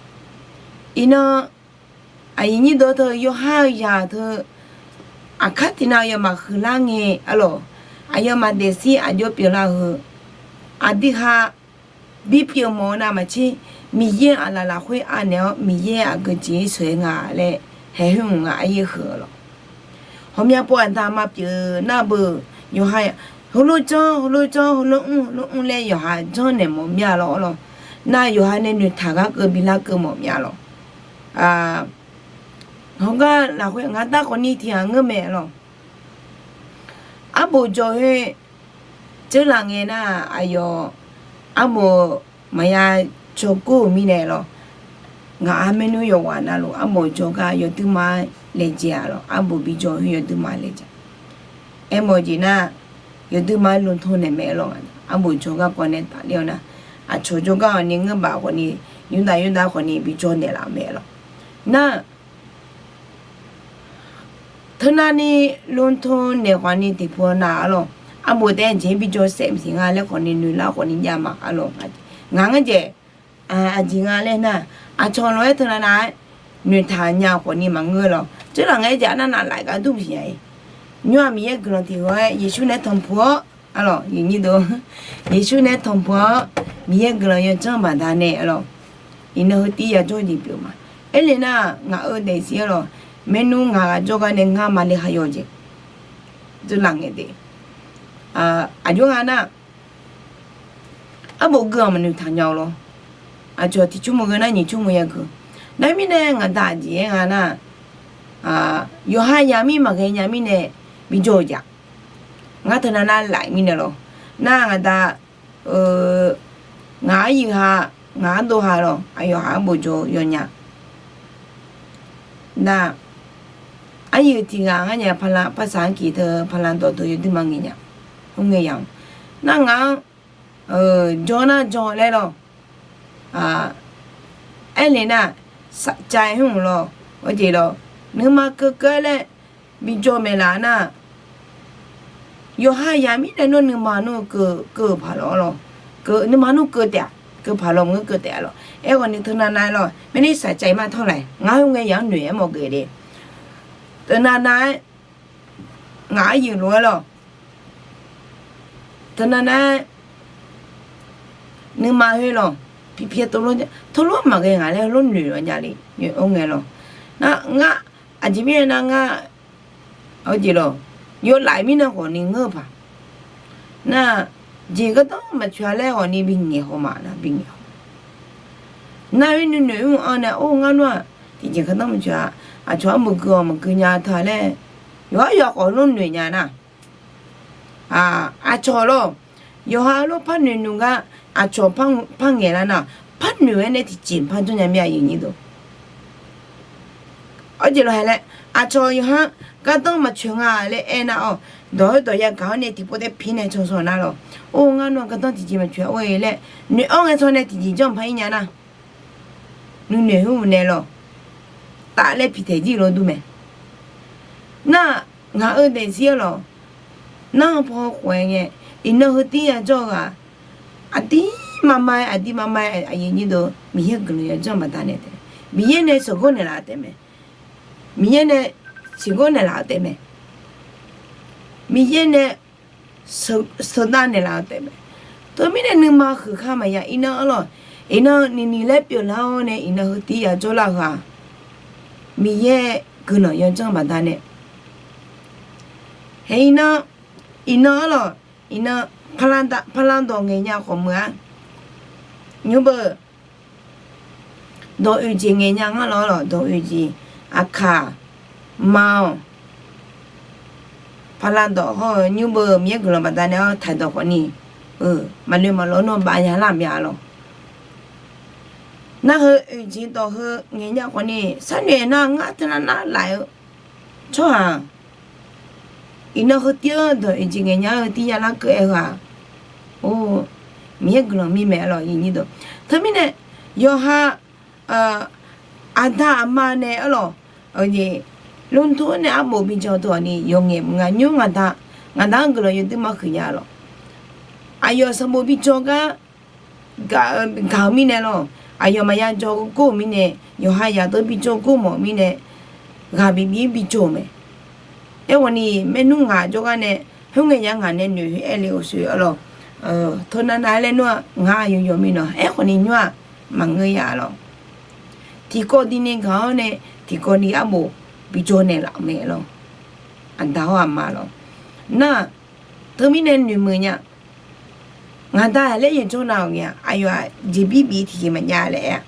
Iqnan aqyuif nyir deuq teu yawqha-eu yaq teu aqkar tiqnav aqyawfmaf huiqlar ngae arlawq, aqyawfmaf daefzir aqjox pyeuflar heu aqdui ha bipyeuf mawf-eu navmaqtser, Miqyaer aqlaf lafkhoer anaeq-awr Miqyaer aqgeujeq-aer sheuqghae nga laer haeq khoer mq nga aqyaer huiq-eu lawq. Ghawqmya pov aqda ma pyeuf nar beu, yawqha heulof janr heulof janr heulof mr heulof mr laer yawqha janrnaeq mawf mir-a lawq arlawq. Nar yawqha nae noeqtaq gar keuv bilar keuv mawf mir-a lawq. Hawgar lafkhoer ngaq dar khawfni tiq ghaq ngeur mae lawq. Arbof jawq khoer dzeurlaf ngae nar, aqyawf arbof maqya jawrgor-euq mirnae lawq. Ngaq-anr maernmr yawqghaq navluf arbof jawrgar yawduima-aer laejae-a lawq. Arbof bijawr khoer yawduima laejae. Aermawf-eu jeq nar, yawduima-aer ลงโทษ naeq mae lawq. Arbof jawrgar kawv nae tafler-awr nar, aqcawq jawrgar-awq ni ngeur baf khawfni, nymr dav nymr dav khawfni bijawr naeqlaf-eu mae lawq. Nar, teunavni ลงโทษ naeq khawfni tiqpov nav-a lawq. Arbof taef jeq bijawr saef maqsiq nga laer khawfni noeqlar khawfni jav ma-a lawq. Ngaq ngar jaeq aqjeq nga laer nar, aqcawq lof-aer teunav nav-aer noeqtaq nya khawfni maqngeur lawq. Tseurlaf ngae jeq arnavnav laf-iq gar dur maqsiq nya-iq. Nymr-aq Miqyaer guiqlanq tiq ghaq-aer Yeqsur nae tanqpuq-awr, arlawq, Yeqsur nae tanqpuq-awr, Miqyaer guiqlanq yawdzanr baqdanae, arlawq, iqnan heu tir yajawr jeq pyeuf ma. Aerle nar, ngaq-euq daefzir, arlawq, maernmr ngaq ghaq jawrgar nae ngar maqle ha yaw jeq dzeurlaf ngae de. Aqjox nga nar, arbof gui-anr maqnoeq taq nya-eu lawr. Aqcawq tiq cmr maqgeu nar nyiq cmr maqya geu. Nar mirnae ngaq da aqjeq-aer nga nar, yawqha yamir maqghae nya mirnae bijawr-eu jeq-aq, ngar teunav nar laf-iq mirnae lawr. Nar ngaq da, ngaq aryuif ha, ngaq ardov ha lawr, aqyawf ha arbof jawr-eu yawnya. Nar aryuif tiq ghaq ngar nya paqla parsaq-anr kiq teu paqla dawq teu yawduir ma ngae nya. Khoerngae yamq, nar ngaq-anr jawr nar jawr laer lawr. Aerle nar, safcav-aer hmr lawr, aqjeq lawr, nuima keuvkeuv-aer laer bijawr maeqlaf nar, yawqha yamir nae nawr nuima nawr-eu keuv-eu paq lawr lawr, nuima nawr keuv taef-a, keuv paq lawr maqngeur keuv taef-a lawr. Aerkhawf ni teunav nav-aer lawr, maerni safcav-iq ma tawr laf-iq, ngar khoerngae yamq-anr noeq-aer mawr geuf de. Teunav nav-aer ngaq aryuif lof-aer lawr, teunav nav-aer nuima khoer lawr, piqpyaeq teulof maqghae ngaq laer heulof noeq-awr nya le, noeq-awr ngae lawr. Nar ngar aqjeq mirnae nar ngar, aqjeq lawr, yawlaf-iq mirnae khawfni ngeur-eu paq. Nar jeq gardanr maqtsoeq-a laer khawfni bingaeq haw ma nar bingaeq haw. Nar-aer nuinoeq mr-anr nae or ngar nar-aq tiqjeq gardanr maqtsoeq-a, aqcawq arbof gui-awq maqgui nya teu-a laer, yawqhar yawqkhawf lor noeq nya nar, aqcawq lawr, yawqha lor par noeq nuq gar, aqcawq par ngaeq lar nar, par noeq-aer nae tiqjeq par janrnya mir-a. Aqjeq lawr hae laer, aqcawq yawqha gardanr maqtsoeq nga laer aer nar-awq, dawq-aer dawq yagaq-awr nae tiqpov tae pi nae canshawq nar lawr, or ngar nar-aq gardanr tiqjeq maqtsoeq or-e laer noeq-awr ngae caw nae tiqjeq janr par ir nya nar, nuinoeq hmr nae lawr, taf laer piqtaeq jir lawr dur mae. Nar ngaq-euq daefzir-aer lawr, nar paw khof-aer ngae, iqnan heu tir yajawr-eu ghaq, aqdir maqma-aer aqdir maqma-aer aqyuif nyir deuq Miqyaer guiqlanq yawdzanr baqdanae taef, Miqyaer nae sheuqgawr naeqlaf-eu taef mae. Miqyaer nae sheuqgawr naeqlaf-eu taef mae. Miqyaer nae sheuqdav naeqlaf-eu taef mae. Teumirnae nuima huiq kar maqya iqnan-anr lawr, iqnan nuinoeq laer pyeuflar-awr nae iqnan heu tir yajawr lar-eu ghaq, Miqyaer guiqlanq yawdzanr baqdanae. Hae iqnan, iqnan-anr lawr, iqnan parlar dawq ngaeqnya khawf meuq-ar. Nymr beu dawq oeq jeq ngaeqnya ngar lawr lawq, dawq oeq jeq, aqkaq, ma-awq, parlar dawq hawr-eu nymr beu Miqyaer guiqlanq baqdanae-awr taqdawq khawfni, maqnoeq maqlawr nawr bavnya lar mya lawr. Nar heu oeq jeq dawq heu ngaeqnya khawfni sharnoeq nar ngar teunav nar laf-eu tsawrhaq-aq, iqnan heu tir-anr dawq oeq jeq ngaeqnya-eu tir yalar keuv-aer heu-aq, or, Miqyaer guiqlanq mirmae lawr. Teumirnae yawqha aqda aqma nae-ar lawq, lmqdov-anr nae arbof bijaw teu-awq ni yawqngaef mq nga nymr ngaqda, ngaqda-anr guiqlanq yawduir ma huiq nya lawq. Aqyawf sanqbof bijaw gar gaq-eu mirnae lawq, aqyawf maqya jaw gor-euq mirnae, yawqha yaq deuq bijaw gor mawf-eu mirnae, ghaq bif bif-ir bijaw-eu mae. Aerkhawfni maernmr ngaq jawrgar nae, khoerngae yar ngaq nae noeq-aer le-euq shuif-ar lawq, teunav nav-aer laer nar-aq ngar aqyawf yawf mirnae aerkhawfni nymr-aq maqngeur ya lawq. Tiqkawv dini gaq-awr nae tiqkawv ni arbof bijaw naeqlaf-euq mae lawq. Aqda hawr aqma lawq. Nar-aq teumirnae noeqmeuq nya. Ngaqda-aq laer yaeq jawr nav-euq ngae-aq, aqyawf-aq jeqbir bif tiqjeq maqjav laer aer-a.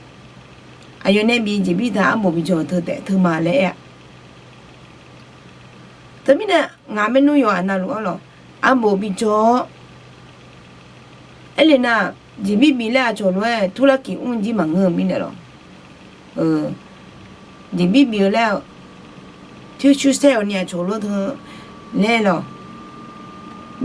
Aqyawf nae bif jeqbir taq arbof bijaw-eu teu taef teu ma laer aer-a. Teumirnae ngaq maernmr yawqghaq navluf-anr lawq, arbof bijaw-awr, aerle nar, jeqbir bif laer aqcawq lof-aer turlar kiq mr jir maqngeur-eu mirnae lawq. Jeqbir bif-eu laer-eu, toer shuir saer-awq ni aqcawq lof teu laer lawq,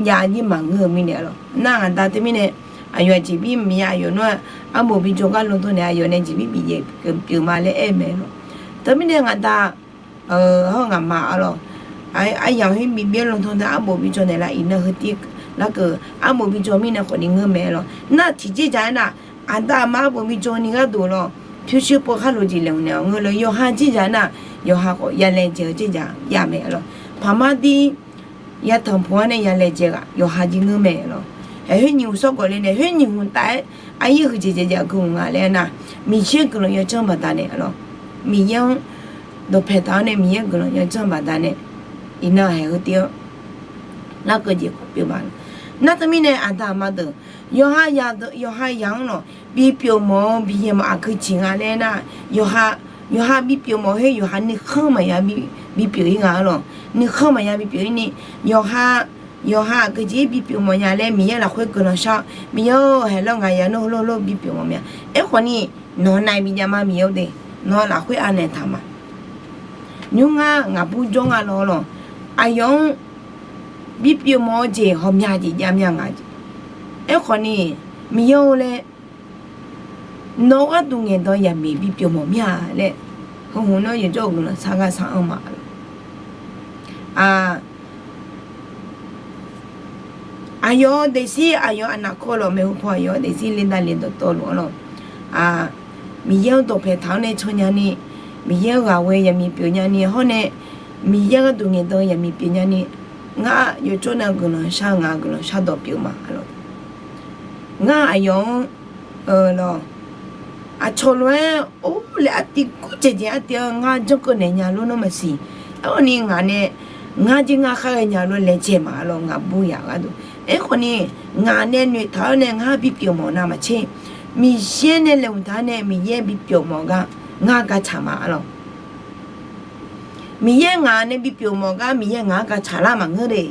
jav jir maqngeur-eu mirnae lawq. Nar ngaqda teumirnae, aqyawf jeqbir maqya aqyawf nar-aq, arbof bijaw gar lmqdov naeq aqyawf nae jeqbir bif jeq pyeuf ma laer aer-eu mae lawq. Teumirnae ngaqda hawr ngaqma-ar lawq, aryamq khoer bif bif-aer lmqdov nae arbof bijaw naeqlaf iqnan heu tir larkeuv arbof bijaw mirnae khawfni ngeur mae lawq. Nar tiqjeq jaq-aer nar, aqda aqma arbof bijaw ni gharduq lawq, pyurshuir pov khar lof jeq laeqhmq naeq-awr ngeur lor, yawqha jir dzaq nar, yawqha khawf ya laejae-eu jir dzaq ya mae lor. Paqmar dir yatanq puq-anr nae ya laejae ghaq yawqha jir ngeur mae lor. Haeq khoer nyiq hmq sawrgawq le nae khoer nyiq hmq taf-aer aqyir huiqdzaeq dzaeq dzaeq gui-euq nga laer nar, Miqyaer guiqlanq yawdzanr baqdanae lor. Miqyaer-anr dawqpae taq-awr nae Miqyaer guiqlanq yawdzanr baqdanae, iqnan haeq heu tiv-anr larkeuv jeq khawf pyeuf ma lor. Nar teumirnae aqda aqma deuq, yawqha yaq-anr lor bipyeuf mawf-eu biyaeq mawf aqgeu jeq nga laer nar, yawqha bipyeuf mawf khoer yawqha nuikhanr maqya bipyeuf-ir nga-ar lor. Nuikhanr maqya bipyeuf-ir ni, yawqha yawqha aqgeu jeq-ir bipyeuf mawf nya laer Miqyaer lafkhoer guiqlanq shar-awr, Miqyaer-or, haeq lawr ngaq yaq nar heulof heulof bipyeuf mawf mya. Aerkhawf ni, nawq-anr nae bijav ma Miqyaer-or de, nawq-anr lafkhoer anaeq taq ma. Nymr ngar ngaqbur jawr nga lor-ar lor. Aqyawf-anr bipyeuf mawf-eu jeq ghawqmya jeq jav mya nga jeq. Aerkhawf ni, Miqyaer-or laer, nawq-eu gharduq ngaeqdan yaqmiq bipyeuf mawf mir-a laer, heu hmq nawr yawqjawr-eu guiqlanq shar gar shar-anr ma lor. Aqyawf-eu daefzir aqyawf-eu aqnavkawr lor maeqhu paw aqyawf-eu daefzir le davle dawqtawvluf-anr lor. Miqyaer-anr dawqpae taq-awr nae can nyani, Miqyaer-eu ghaq ghoe yaqmiq pyeuf nyani hawr nae, Miqyaer gharduq ngaeqdan yaqmiq pyeuf nyani, ngar yawqjawr nav guiqlanq shar-eu nga guiqlanq shardawq pyeuf ma lor. Ngar aqyawf-anr lor, aqcawq lof-aer or laer artiv gurjaeq jeq artiv-anr ngar janrkeuv naeq nya lor nawr maqsiq. Aerkhawf ni ngaq nae, ngar jir ngar khar ghae nya lor laejae ma lor ngaqbur yaq gharduq. Aerkhawf ni, ngaq nae noeqtaq-awr nae ngar bipyeuf mawf nar maqtser, Miqyaer nae laeqhmq taq-awr nae Miqyaer bipyeuf mawf gar ngar gacaq ma-ar lor. Miqyaer ngaq nae bipyeuf mawf gar Miqyaer ngaq-anr gacaq lar maqngeur de.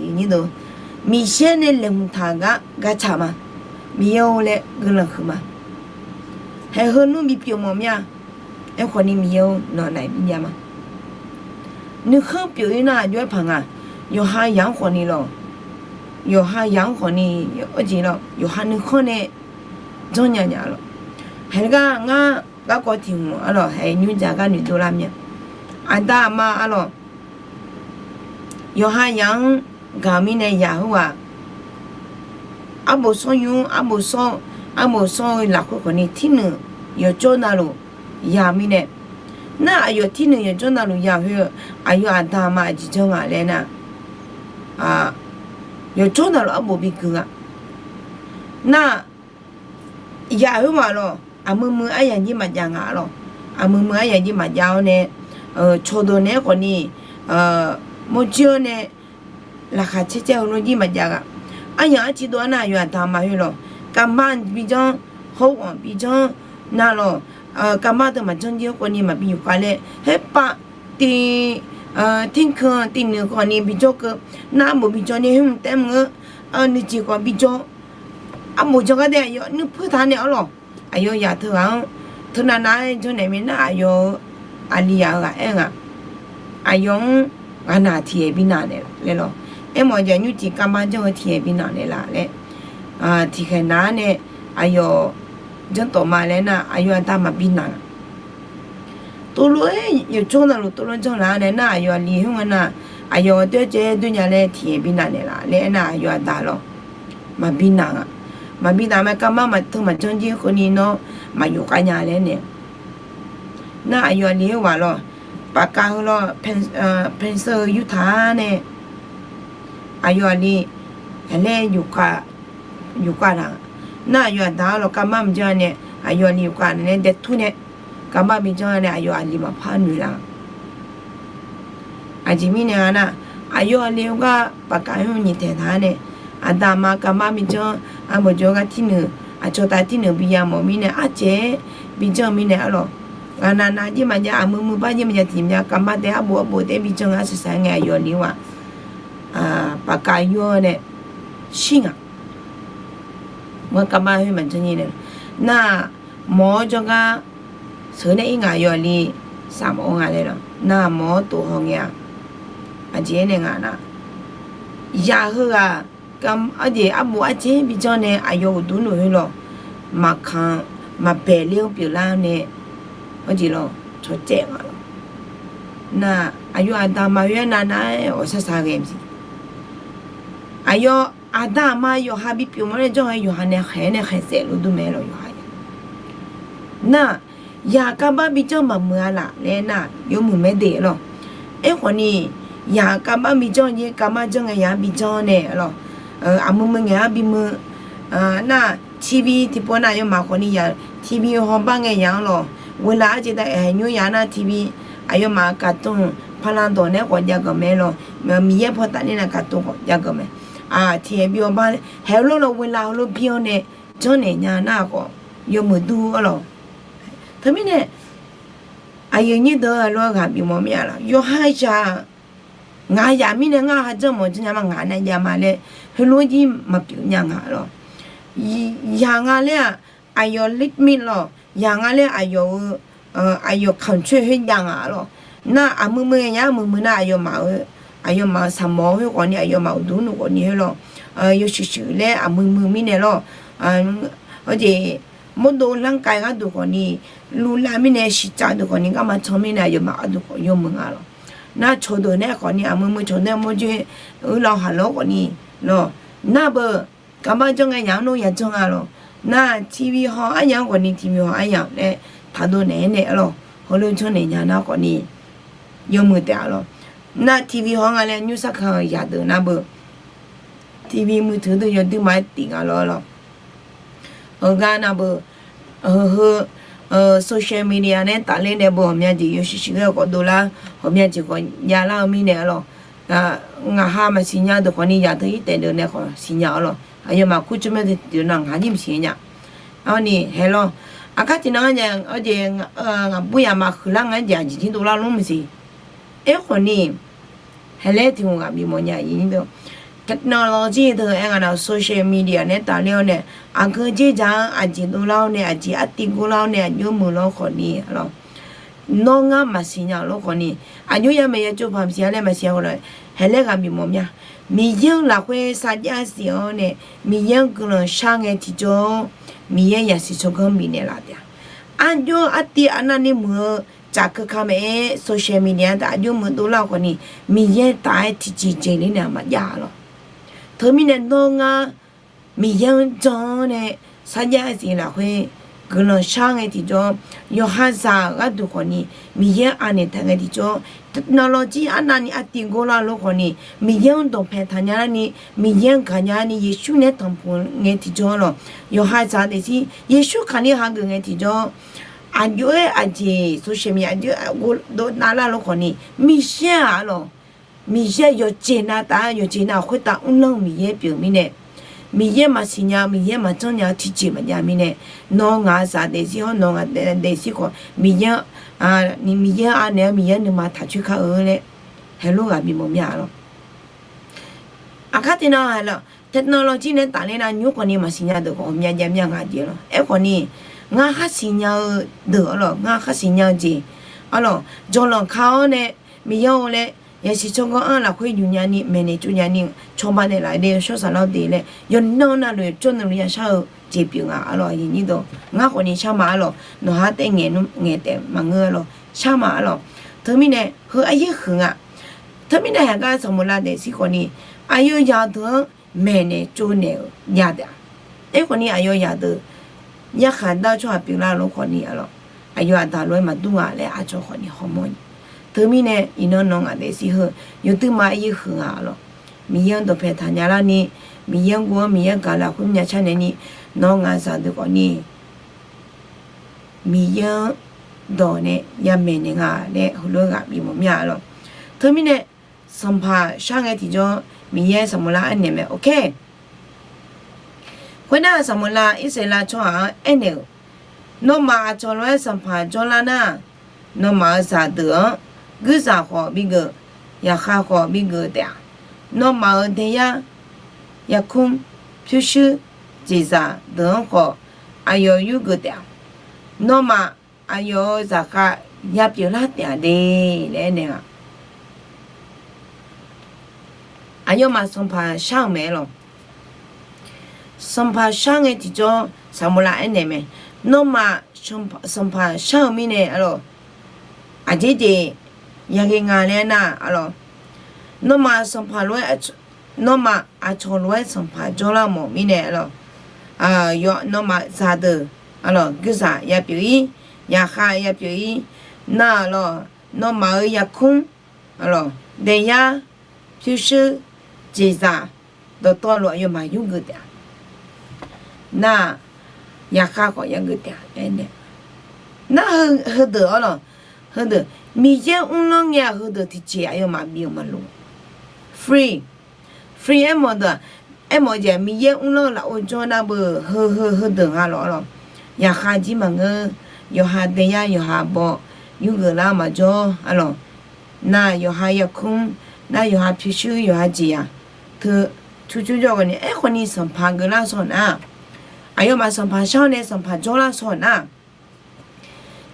Miqyaer nae laeqhmq taq gar gacaq ma. Miqyaer-or laer guiqlanq huiq ma. Haeq heu nmr bipyeuf mawf mir-a. Aerkhawf ni Miqyaer-or nawq naeq bi jav ma. Nuikhanr pyeuf-ir nar aqjox-aer paq nga. Yawqha yaq-anr khawf ni lor, yawqha yaq-anr khawf ni, yawqha nuikhanr nae janrnya nya lor. Haeq gar ngar garkawv tiq hmq-ar lor haeq nymr dzaq gar noeqdov lar mir-a. Aqda aqma-ar lor, yawqha yaq-anr gaq-eu mirnae yaq khoerghaq arbof sawr nymr, arbof sawr, arbof sawr-eu lafkhoer khawf ni tirnuiq yawqjawr navluf ya-eu mirnae, nar aqyawf tirnuiq yawqjawr navluf ya khoer-eu, aqyawf aqda aqma aqjeq janr nga laer nar, yawqjawr navluf arbof biguiq nga. Nar yaq khoerghaq lor, aqmuiq muiq aryaq jir maqjav nga lor. Aqmuiq muiq aryaq jir maqjav-awr nae, cawqdeuq naeq-aer khawf ni, mawrjir-awr nae laqkhaq caer caer heulof jir maqjav ghaq. Aryaq arciv dov-ar nar aqyawf aqda aqma khoer lor, kavmar bijanr, hawrghawq bijanr nar lor, kavmar teu maqjanr jir-awr khawf ni maqbi yufkhav laer, khoerpav tiv, tirkeuv tivnuiq khawf ni bijawr keuv, nar arbof bijawr ni khoer mq taef mq-eu, nuijeq khawf bijawr, arbof janr gar dae aqyawf nuirpuir taq nae-ar lor. Aqyawf yaq teughaq-anr teunav nav-aer janrnaeq mir nar aqyawf-eu aqli yaq-eu ghaq aer nga. Aqyawf-anr ghaqnaq tiqkhaeq bi naq naeq laer lor. Aermawf-eu jeq nymrtiq kavmar janr-eu tiqkhaeq bi naq naeq laf laer, tiqkhaeq naq-ar nae aqyawf janr tawf ma laer nar aqyawf aqda maqbi naq-a. Tovlof-aer yawqjawr navluf tovlof janr laf-ar nae nar aqyawf aqli khoer nga nar, aqyawf-eu doer jaev-aer doer nya laer tiqkhaeq bi naq naeq laf laer aernar aqyawf aqda lor, maqbi naq-a. Maqbi naq mae kavmar maqteu maqjanr jir khawf ni nawr maqyuf khav nya laer nae, nar aqyawf aqli khoerghaq lor, paqkav heu lor, pencil-eu yurtaq-ar nae, aqyawf aqli aqlaer yufkhav naq. Nar aqyawf aqda-ar lor kavmar maqjanr nae, aqyawf aqli yufkhav naq nae daetur nae, kavmar bi janr nae aqyawf aqli maqpar noeq laf-a. Aqjeq mirnae nga nar, aqyawf aqli-eu gar paqkav khoer nyiq taeq taq-ar nae, aqda aqma kavmar bi janr, arbof jawr gar tirnuiq, aqcawq tav tirnuiq bi ya mawf mirnae arcaev-aer bi janr-eu mirnae-ar lor, ghaqnaq nav jir maqjav, aqmuiq muiq bar jir maqjav tiq maqjav kavmar taef arbof arbof taef-aer bi janr-eu arsaq saq-aer ngae aqyawf aqli-eu ghaq paqkav yur-awr nae shir ngaq. Maqkavmar khoer maqjanr jir nae, nar mawq-awr jawrgar sheuq nae ir ngaq aqyawf aqli safmawf-eu nga laer lor, nar mawq-awr tov haw ngae-a. Aqjeq aernaeq nga nar, yaq heughaq arjeq arbof arcaev bi janr nae aqyawf uqduq noeq khoer lor, maqkanq maqbaeq ler-anr pyeuflar nae, arjeq lor cawcaev nga lor. Nar aqyawf aqda aqma khoer-aer nav nar-aer awq sar sar ghae maqsiq. Aqyawf aqda aqma yawqha bipyeuf mawf nae janr-aer yawqha nae khaeq-aer nae khaeq saef luf dur mae lor yawqha ya. Nar Yaq kavbar bijanr maqmuiq-a laf laer nar, yawmuiq maerde lawq. Aerkhawf ni, yaq kavbar bijanr-ir, kavbar janr ngae yaq-anr bijanr nae lawq. Aqmuiq muiq ngaeq-anr bimuiq. Nar, TV tiqpov nar aqyawfmaf khawf ni yaq TV hawbar ngae yaq-anr lawq. Ghoeqlaf arjeq dav-aer haeq nymr yaq nar TV, aqyawfmaf-euq การ์ตูน paqlanq dawq nae khawf jav ganq mae lawq. Miqyaer paw taf ler nar การ์ตูน khawf jav ganq mae. Tiqhaeq bi hawbar haeq-eu lawr lawq, ghoeqlaf heulof bi-awr nae janrnaeq nya nar khawf, yawmuiq dur-ar lawq. Teumirnae, aqyuif nyir deuq-eu lof-aer ghaq bif mawf mir-a lawq. Yawqha zaq ngaq yaq mirnae ngar ha janr mawf janr nya ma, ngaq nae jav ma laer heulof-aer jir maqpyeuf nya nga lawq. Yaq nga laer-aq, aqyawf limit lawq. Yaq nga laer aqyawf-eu, aqyawf ขั้นเทพ khoer jav nga lawq. Nar aqmuiq muiq ngae yaq-anr muiq muiq nar aqyawfmaf-eu, aqyawfmaf-euq saqmawf khoer khawf ni, aqyawfmaf uqduq nmr khawf ni khoer lawq. Yawshuif shuif laer aqmuiq muiq mirnae lawq. Aqjeq mawrdo lanrkav gharduq khawf ni, luvlav mirnae shiqcav deuq khawf ni, garma can mirnae aqyawfmaf aqduq khawf yawmuiq nga lawq. Nar cawqdeuq nae khawf ni, aqmuiq muiq cawqdeuq mawrjoe-eu law haq lawr khawf ni lawq. Nar beu kavbar janr ngae yaq-anr nmr ya janr nga lawq. Nar TV haw aryamq-anr khawf ni, TV haw aryamq laer taqdov naeq-aer nae-ar lawq. Heulof janrnaeq nya nar khawf ni, yawmuiq taef-a lawq. Nar TV haw nga laer nymrsar kan-eu yaqdeuq nar beu, TV มือถือ deuq yawduir ma-aer tif nga lawr lawq. Heugar nar beu, heu, heu, social media nae tafler nae beu ghawqmya jeq yawshuif shuif ghae khawf dovlar, ghawqmya jeq khawf javlar-eu mirnae-ar lawq. Ngaq ha maqsiq nya deuq khawf ni, yaq teu-ir taef deuq nae khawf siqnya-ar lawq. Aqyawfmaf kur tsawrmyanr deuq tiqdeuq nar ngaq ha jir maqsiq nya. Arni haeq lawq. Aqkar tiqnan-anr nya-eu jeq, ngaqbur yaq maqhuiqlar nga-aer jeq aqjeq jir dovlar lmr maqsiq. Aerkhawf ni, haeq laer tiq ghaq bif mawf nya-a. Technology deuq aer nga nar, social media nae tafler-awr nae, aqgeu dzerdzaq-anr aqjeq dovlar-awr nae, aqjeq artiv gorlar-awr nae, aqjox muiq lawr khawf ni-ar lawq. Nawr ngar maqsiq nya-euq lawr khawf ni, aqjox yamaeq ya tsov paq maqsiq-a laer maqsiq-a khawf lawr, haeq laer ghaq bif mawf mya. Miqyaer-anr lafkhoer sarjax siq-awr nae, Miqyaer-anr guiqlanq shar ngae tiqjawr, Miqyaer yasiq tsawrganr bifnaeq laf taef-a. Aqjox artiv arnavni muiq-eu tsaf keuka maeq-aer social media-anr taf aqjox muiq dovlar-eu khawf ni, Miqyaer taf-aer tiqjeq jeq ler nae maqjav-a lawq. Teumirnae nawr ngar Miqyaer-anr jan-awr nae sarjax siq lafkhoer guiqlanq shar ngae tiqjawr, yawqha zaq-euq gharduq khawf ni, Miqyaer-anr anaeq taq ngae tiqjawr, technology arnavni artiv gorlar-eu lor khawf ni, Miqyaer-anr dawqpae taqnya larni, Miqyaer-anr gaqnya larni, Yeqsur nae tanqpuq ngae tiqjawr lawq. Yawqha zaq daefzir Yeqsur Kali hageuf ngae tiqjawr, aqjox-aer aqjeq social media aqjox-aer dovdav lar lor khawf ni, Miqyaer-aq-ar lawq. Miqyaer yawqjeq nav taf-aer yawqjeq nav khoertav mrlanr-eu Miqyaer pyeuf mirnae, Miqyaer maqsiq nya-eu, Miqyaer maqjanr nya-eu tiqjeq maqjav mirnae, nawr ngaq zaq daefzir hawr nawr ngaq daefzir khawf, Miqyaer, Miqyaer anaeq-awr Miqyaer nuima taq coer kar-eu laer, haeq lor ghaq bif mawf mya-a lawq. Aqkar tiqnan-aq, technology nae tafler nar nymr khawf ni maqsiq nya deuq khawf ghawqmya jav mya nga jeq lawq. Aerkhawf ni, ngar khar siqnya-eu deuq-ar lawq, ngar khar siqnya-eu jeq-ar lawq, jawqlanq ka-awr nae, Miqyaer-or laer, yasiq tsawrganr-anr lafkhoer yuf nyani maeqnaeq tsov nyani cawba naeqlaf de shawr saqlar de laer yawqnan navluf yawqcawv navluf yashar-eu jeq pyeuf nga-ar lawq. Ngar khawf ni shar ma-ar lawq, nawqha taef ngaeq taef maqngeur-ar lawq, shar ma-ar lawq. Teumirnae heu aryaer huiq nga. Teumirnae haeq gar sanqbof lav daefzir khawf ni, aqyawf yadeuq-anr maeqnaeq tsovnaeq-euq jav taef-a. Aerkhawf ni aqyawf yadeuq yarkhaq dar-eu tsawrhaq pyeuflar lor khawf ni-ar lawq, aqyawf aqda lof-aer maqdur nga laer aqcawq khawf ni hawmawr-a. Teumirnae iqnan nawq ngaq daefzir heu yawduirma aryaer huiq nga-ar lawq. Miqyaer-anr dawqpae taqnya larni, Miqyaer-anr guv-awr Miqyaer gaq lafkhoer myav carnaeq ni, nawq ngaq zaqdeuq khawf ni Miqyaer-anr dawq nae yamaeq naeq nga laer heulof-aer ghaq bif mawf mya-a lawq. Teumirnae sanqpaq shar ngae tiqjawr Miqyaer sanqbof lar aernaeq mae, ok. Khoernar sanqbof lar Irsaqleqlav tsawrhaq-anr aernaeq-euq, nawmaf aqcawq lof-aer sanqpaq jawrlar nar, nawmaf-euq zaqdeuq-anr guirzaq khawf bigeuf, yaqkhav khawf bigeuf taef-a. Nawmaf-euq daeyar, yarkmr, pyurshuir, jeqzaq deuq-anr khawf aqyawf yurgeuf taef-a. Nawmaf aqyawf-euq zaqkhav yapyeuf lar taef-a de laer aernaeq-a. Aqyawfmaf sanqpaq shar-euq mae-ar lawq. Sanqpaq shar ngae tiqjawr sanqbof lar aernaeq mae, nawmaf sanqpaq shar-eu mirnae-ar lawq, aqjeq jeq yaghae nga laer nar-ar lawq, nawmaf sanqpaq lof-aer, nawmaf aqcawq lof-aer sanqpaq jawrlar mawf mirnae-ar lawq, nawmaf zaqdeuq-ar lawq guirzaq yapyeuf-ir, yaqkhav yapyeuf-ir. Nar-aq lawq, nawmaf-euq yarkmr, aqlawq, daeyar, pyurshuir, jeqzaq, dawqtawvluf aqyawfmaf yurgeuf taef-a. Nar-aq, yaqkhav khawf yageuf taef-a. Nar-eu heudeuq-awr lawq, heudeuq Miqyaer mrlanr ngae-aq heudeuq tiqjeq aqyawfmaf bif-euq maqlof. Free, free aermawf deuq-aq, aermawf-eu jeq Miqyaer mrlanr-eu lafov jawr nar beu heu heu heudeuq nga lawq-awr lawq. Yaqkhav jir maqngeur, yawqha daeyar yawqha baw, yurgeuf lar maqjawr-a lawq. Nar yawqha yarkmr, nar yawqha pyurshuir yawqha jeq-aq, teu, tsurcur jawr ghawqni aerkhawf ni sanqpaq geuflar shawr nar, aqyawfmaf sanqpaq shar-awr nae sanqpaq jawrlar shawr nar,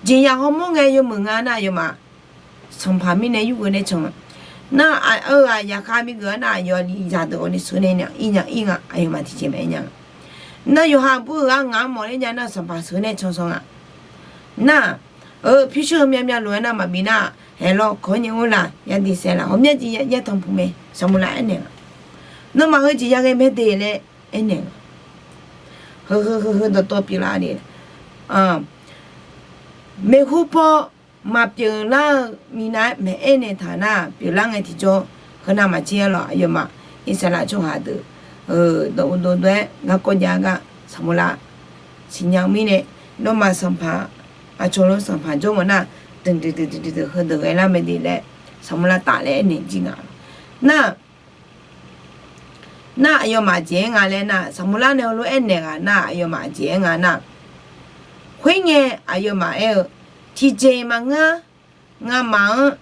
jeqzaq hawmawr ngae yawmuiq nga nar aqyawfmaf sanqpaq mirnae yurgeuf nae can-a. Nar-eu-aq yaqkhav bigeuf-a nar aqyawf li zaqdeuq ghawqni sheuq nae ir nya ir nga, aqyawfmaf tiqjeq maqaer nya nga. Nar yawqha bur-eu gar ngaq-anr mawf ler nya nar sanqpaq sheuq nae can shawr nga. Nar-aq, eu, pyurshuir heu myavmyav lof-aer nar maqbi nar, haeqlawq kawq-anr nyae ur laf, yadiq saeq laf, ghawqmyanr jeq yaer tanqpuq mae, saqmurlav aernaeq-a. Nawmaf heujeq yaghae mae de laer aernaeq-a. Heu heu heu heu dawqtawv pyeuflar de. Maeqhu paw maqpyeuf lar-eu minav-aer maeq-aer naeq taq nar pyeuflar ngae tiqjawr, heunav maqtser-a lawq. Aqyawfmaf irsaqlaq tsawrhaq deuq dawq uqdov dov-aer garkawv jav-eu gar saqmurlav siqnya-eu mirnae, nawmaf sanqpaq, aqcawq lor sanqpaq jawr mawf nar, deuqdeuq deuqdeuq heudeuq ghae lar mae de laer saqmurlav taf laer aernaeq jir nga. Nar nar aqyawfmaf jeq-aer nga laer nar, saqmurlav nae heulof-aer aernaeq ghaq nar aqyawfmaf jeq-aer nga nar, khoerngae aqyawfmaf aer-eu, tiqjeq maqngeur, ngamaf-anr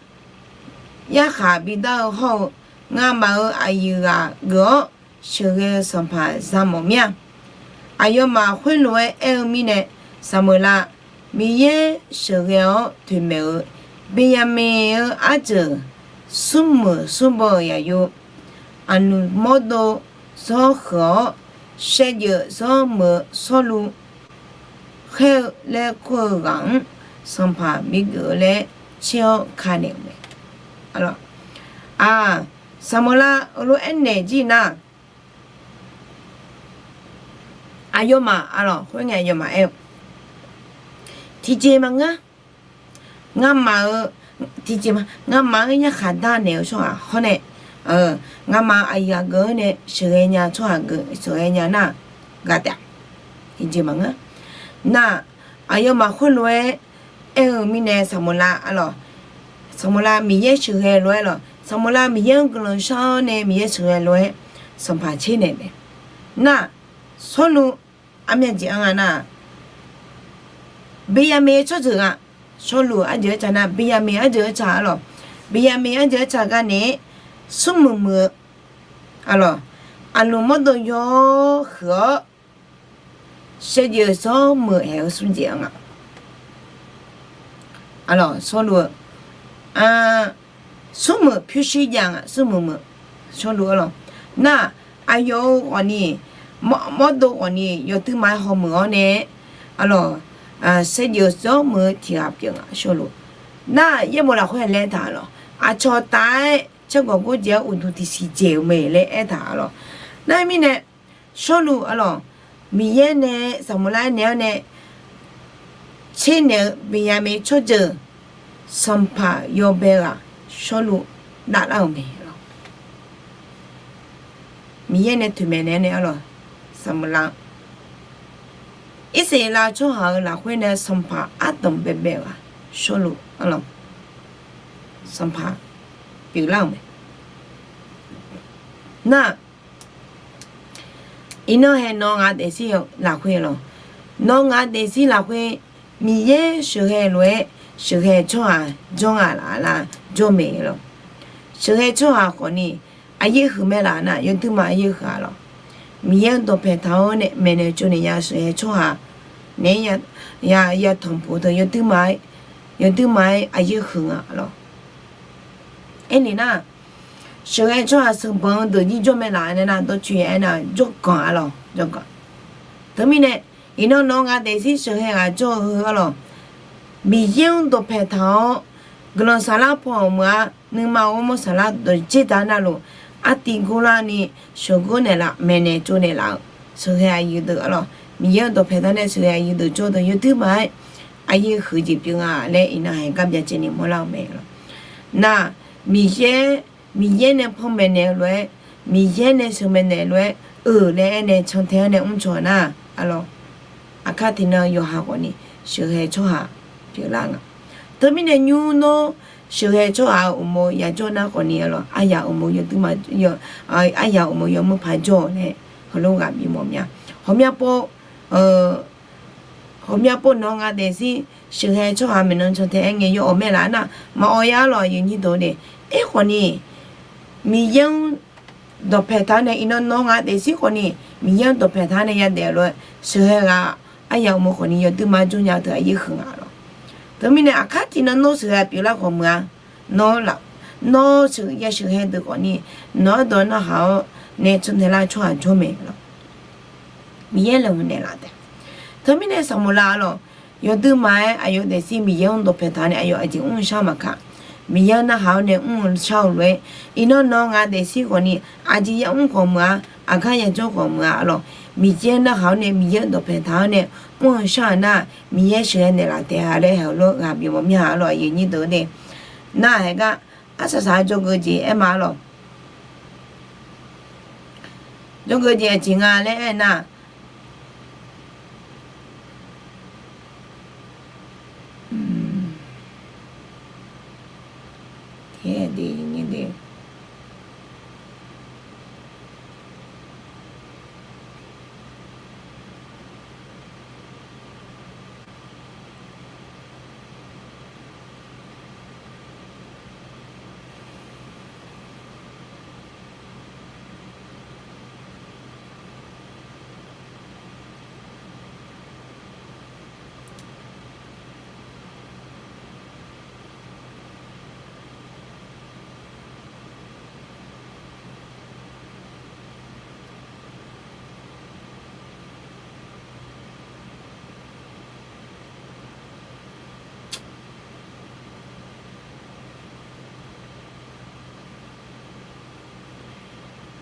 yarkhaq bidar-eu hawr-eu, ngamaf-euq aqyuif ghaq geuf-awr sheuqghae-eu sanqpaq za mawf mir-a. Aqyawfmaf khoerlof-aer aer-eu mirnae, saqmurlav, Miqyaer sheuqghae-awr toeqmaeq-eu Beqyaqmeq-eu arjeuq smrmuiq smrbaw-euq yaqyo, aqluq mawrdov zawr huiq-awr shaevdzeuf zawr meuq-eu Sawrluv khaer-eu laer kur-eu ghaq-anr sanqpaq bigeuf-eu laer tser-awr ka naeq-euq mae. Saqmurlav heulof-aer naeq jir nar, aqyawfmaf, aqlawq, khoerngae aqyawfmaf aer-eu, tiqjeq maqngeur, ngamaf-eu, tiqjeq ma, ngamaf-anr yarkhaq dar naeq-eu tsawrhaq hawr nae, ngamaf aqyuif ghaq geuf-awr nae sheuqghae nya tsawrhaq geuf sheuqghae nya nar, ghaq taef-a. Tiqjeq maqngeur. Nar, aqyawfmaf khoerlof-aer aer-eu mirnae saqmurlav, aqlawq, saqmurlav Miqyaer sheuqghae lof-aer lawq, saqmurlav Miqyaer-anr guiqlanq shar-awr nae Miqyaer sheuqghae lof-aer sanqpaq tser naeq mae. Nar, Sawrluv armyav jeq-anr nga nar, Beqyaqmeq tsawrjeuq nga. Sawrluv arjeuq-aer ca nar, Beqyaqmeq arjeuq-aer ca, aqlawq, Beqyaqmeq arjeuq-aer ca gar nae smrmuiq muiq-eu, aqlawq, aqluq mawrdov yawr huiq-awr shaevdzeuf zawr meuq haeq-eu smrjeq-anr nga. Aqlawq, Sawrluv-eu smrmuiq pyurshuir jav nga, smrmuiq meuq, Sawrluv, aqlawq. Nar, aqyawf-euq ghawqni, mawrdov ghawqni yawduimaf-aer hawmuiq-awr nae, aqlawq, shaevdzeuf zawr meuq-eu tiq ghaq pyeuf nga, Sawrluv. Nar, yaerbof lafkhoer laer taq, aqlawq, aqcawq taf-aer caergawq gor jeq-aer uqduq tiqsiq dzaeq-eu mae laer aertaq, aqlawq. Nar mirnae, Sawrluv, aqlawq, Miqyaer nae saqmurlav-aer naeq-awr nae tser naeq-eu Beqyaqmeq tsawrjeuq sanqpaq yawbae ghaq Sawrluv davlar-euq mae, aqlawq. Miqyaer nae toeqmaeq naeq-awr nae, aqlawq, saqmurlav, Irsaqleqlav tsawrhaq-euq lafkhoer nae sanqpaq ardanq baebae-eu ghaq Sawrluv, aqlawq, sanqpaq pyeuflar-euq mae. Nar, iqnan hae nawr ngaq daefzir lafkhoer lawq, nawr ngaq daefzir lafkhoer Miqyaer sheuqghae lof-aer sheuqghae tsawrhaq jawr nga laf lar, jawr mae lawq. Sheuqghae tsawrhaq khawfni aqyaer huiq mae laf nar, yawduimaf aqyaer huiq-a lawq. Miqyaer-anr dawqpae taq-awr nae maeqnaeq tsovnaeq nya sheuqghae tsawrhaq naeq-aer ya tanqpuq teu yawduimaf-aer, yawduimaf-aer aqyaer huiq nga lawq. Aernaeq nar, sheuqghae tsawrhaq sanqbanq-eu deuq jir jawr mae laf nar, dawrcoeni aernar jawrganq-a lawq, jawrganq. Teumirnae, iqnan nawr ngaq daefzir sheuqghae ghaq jawr-eu heu-a lawq, Miqyaer-anr dawqpae taq-awr guiqlanq saflar paw-euq meuq-a, nuima ghawrmawr saflar dawqtser taq navluf, artiv gurlarni sheuqgor naeqlaf, maeqnaeq tsovnaeq laf-euq sheuqghae aqyuif deuq-a lawq, Miqyaer-anr dawqpae taq nae sheuqghae aqyuif deuq jawr deuq yawduimaf-aer aqyuif huiq jeq pyeuf nga laer iqnan heugar byacaevni mawrlar-eu mae lawq. Nar, Miqyaer, Miqyaer nae panmaeq naeq-eu lof-aer, Miqyaer nae sheuqmaeq naeq lof-aer, euq laer aernae cantae-anr nae mrcaw nar, arlawq, aqkar tiqnan yawqha khawfni sheuqghae tsawrhaq pyeuflar nga. Teumirnae nymr nawr sheuqghae tsawrhaq-euq uqmov yajawr nar khawfni arlawq, aryaq uqmov yawduima, aryaq uqmov yawmuiq paq jawr-eu laer heulof ghaq bimawf mya. Ghawqmya pov, ghawqmya pov nawq-anr nga daefzir sheuqghae tsawrhaq maeqnan cantae aer ngae yawawq mae laf nar, maqawq ya arlawq, aqyuif nyir deuq-eu de. Aerkhawfni, Miqyaer-anr dawqpaeq taq-awr nae iqnan nawr nga daefzir khawfni, Miqyaer-anr dawqpaeq taq-awr nae yadaef lof-aer sheuqghae ghaq aryaq uqmov khawfni yawduima jawr nya teu aqyuif huiq nga lawq. Teumirnae aqkar tiqnan nawr sheuqghae pyeuflar khawf meuq-a. Nawr laf, nawr sheuq, ya sheuqghae deuq khawfni, nawq-anr dawq narhaq-awr nae cantae lar tsawrhaq jawr mae lawq. Miqyaer laeqhmq naeqlaf taef. Teumirnae Saqmoqlav arlawq, yawduima-aer aqyawf daefzir Miqyaer-anr dawqpaeq taq-awr nae aqyawf aqjeq mr-eu shar-eu maqkaq, Miqyaer-anr narhaq-awr nae mr-eu shar-eu lof-aer, iqnan nawr nga daefzir khawfni, aqjeq ya mr khawf meuq-a, aqgar ya jawr khawf meuq-a arlawq. Miqyaer narhaq-awr nae Miqyaer dawqpaeq taq-awr nae mr-eu shar-eu nar, Miqyaer sheuqghae naeqlaf taef-a laer heulof ghaq bimawf mya arlawq, aqyuif nyir deuq-eu de. Nar heugar arsaq saq-aer jawrgeuf jeq aer ma arlawq. Jawrgeuf jeq aqjeq nga laer aernar,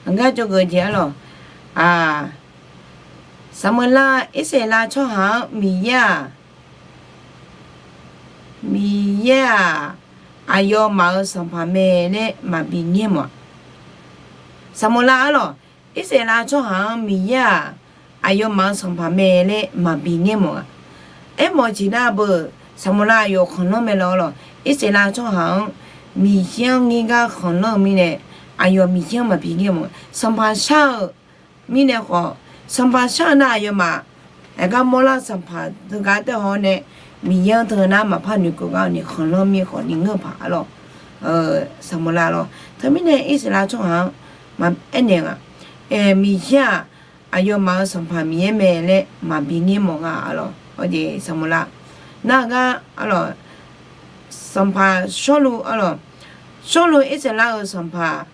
Aqgar jawrgeuf jeq arlawq. Saqmeuqlav, Irsaqleqlav tsawrhaq-anr Miqyaer-aq, Miqyaer-aq, aqyawfmaf-euq sanqpaq mae laer maqbi ngaer mawf-a. Saqmeuqlav arlawq, Irsaqleqlav tsawrhaq-anr Miqyaer-aq, aqyawfmaf-euq sanqpaq mae laer maqbi ngaer mawf-a. Aermawf jeq nar beu, Saqmeuqlav aqyawf khanqlanr mae lawr lawq. Irsaqleqlav tsawrhaq-anr Miqyaer-anr ngir gar khanqlanr-eu mirnae, aqyawf Miqyaer-anr maqbi ngaer mawf-a. Sanqpaq shar-eu mirnae khawf, sanqpaq shar-eu nar aqyawfmaf aqgar mawrlar sanqpaq teugar taef haw-awr nae, Miqyaer-anr teu nar maqpar noeqkeuv gar-awq ni khanqlanr mir khawf ni ngeur paq arlawq. Saqmeuqlav lawr. Teumirnae Irsaqleqlav tsawrhaq-anr aernaeq nga, Miqyaer-aq, aqyawfmaf-euq sanqpaq Miqyaer mae laer maqbi ngaer mawf nga arlawq. Saqmeuqlav nar gar arlawq, sanqpaq Sawrluv arlawq, Sawrluv Irsaqleqlav-euq sanqpaq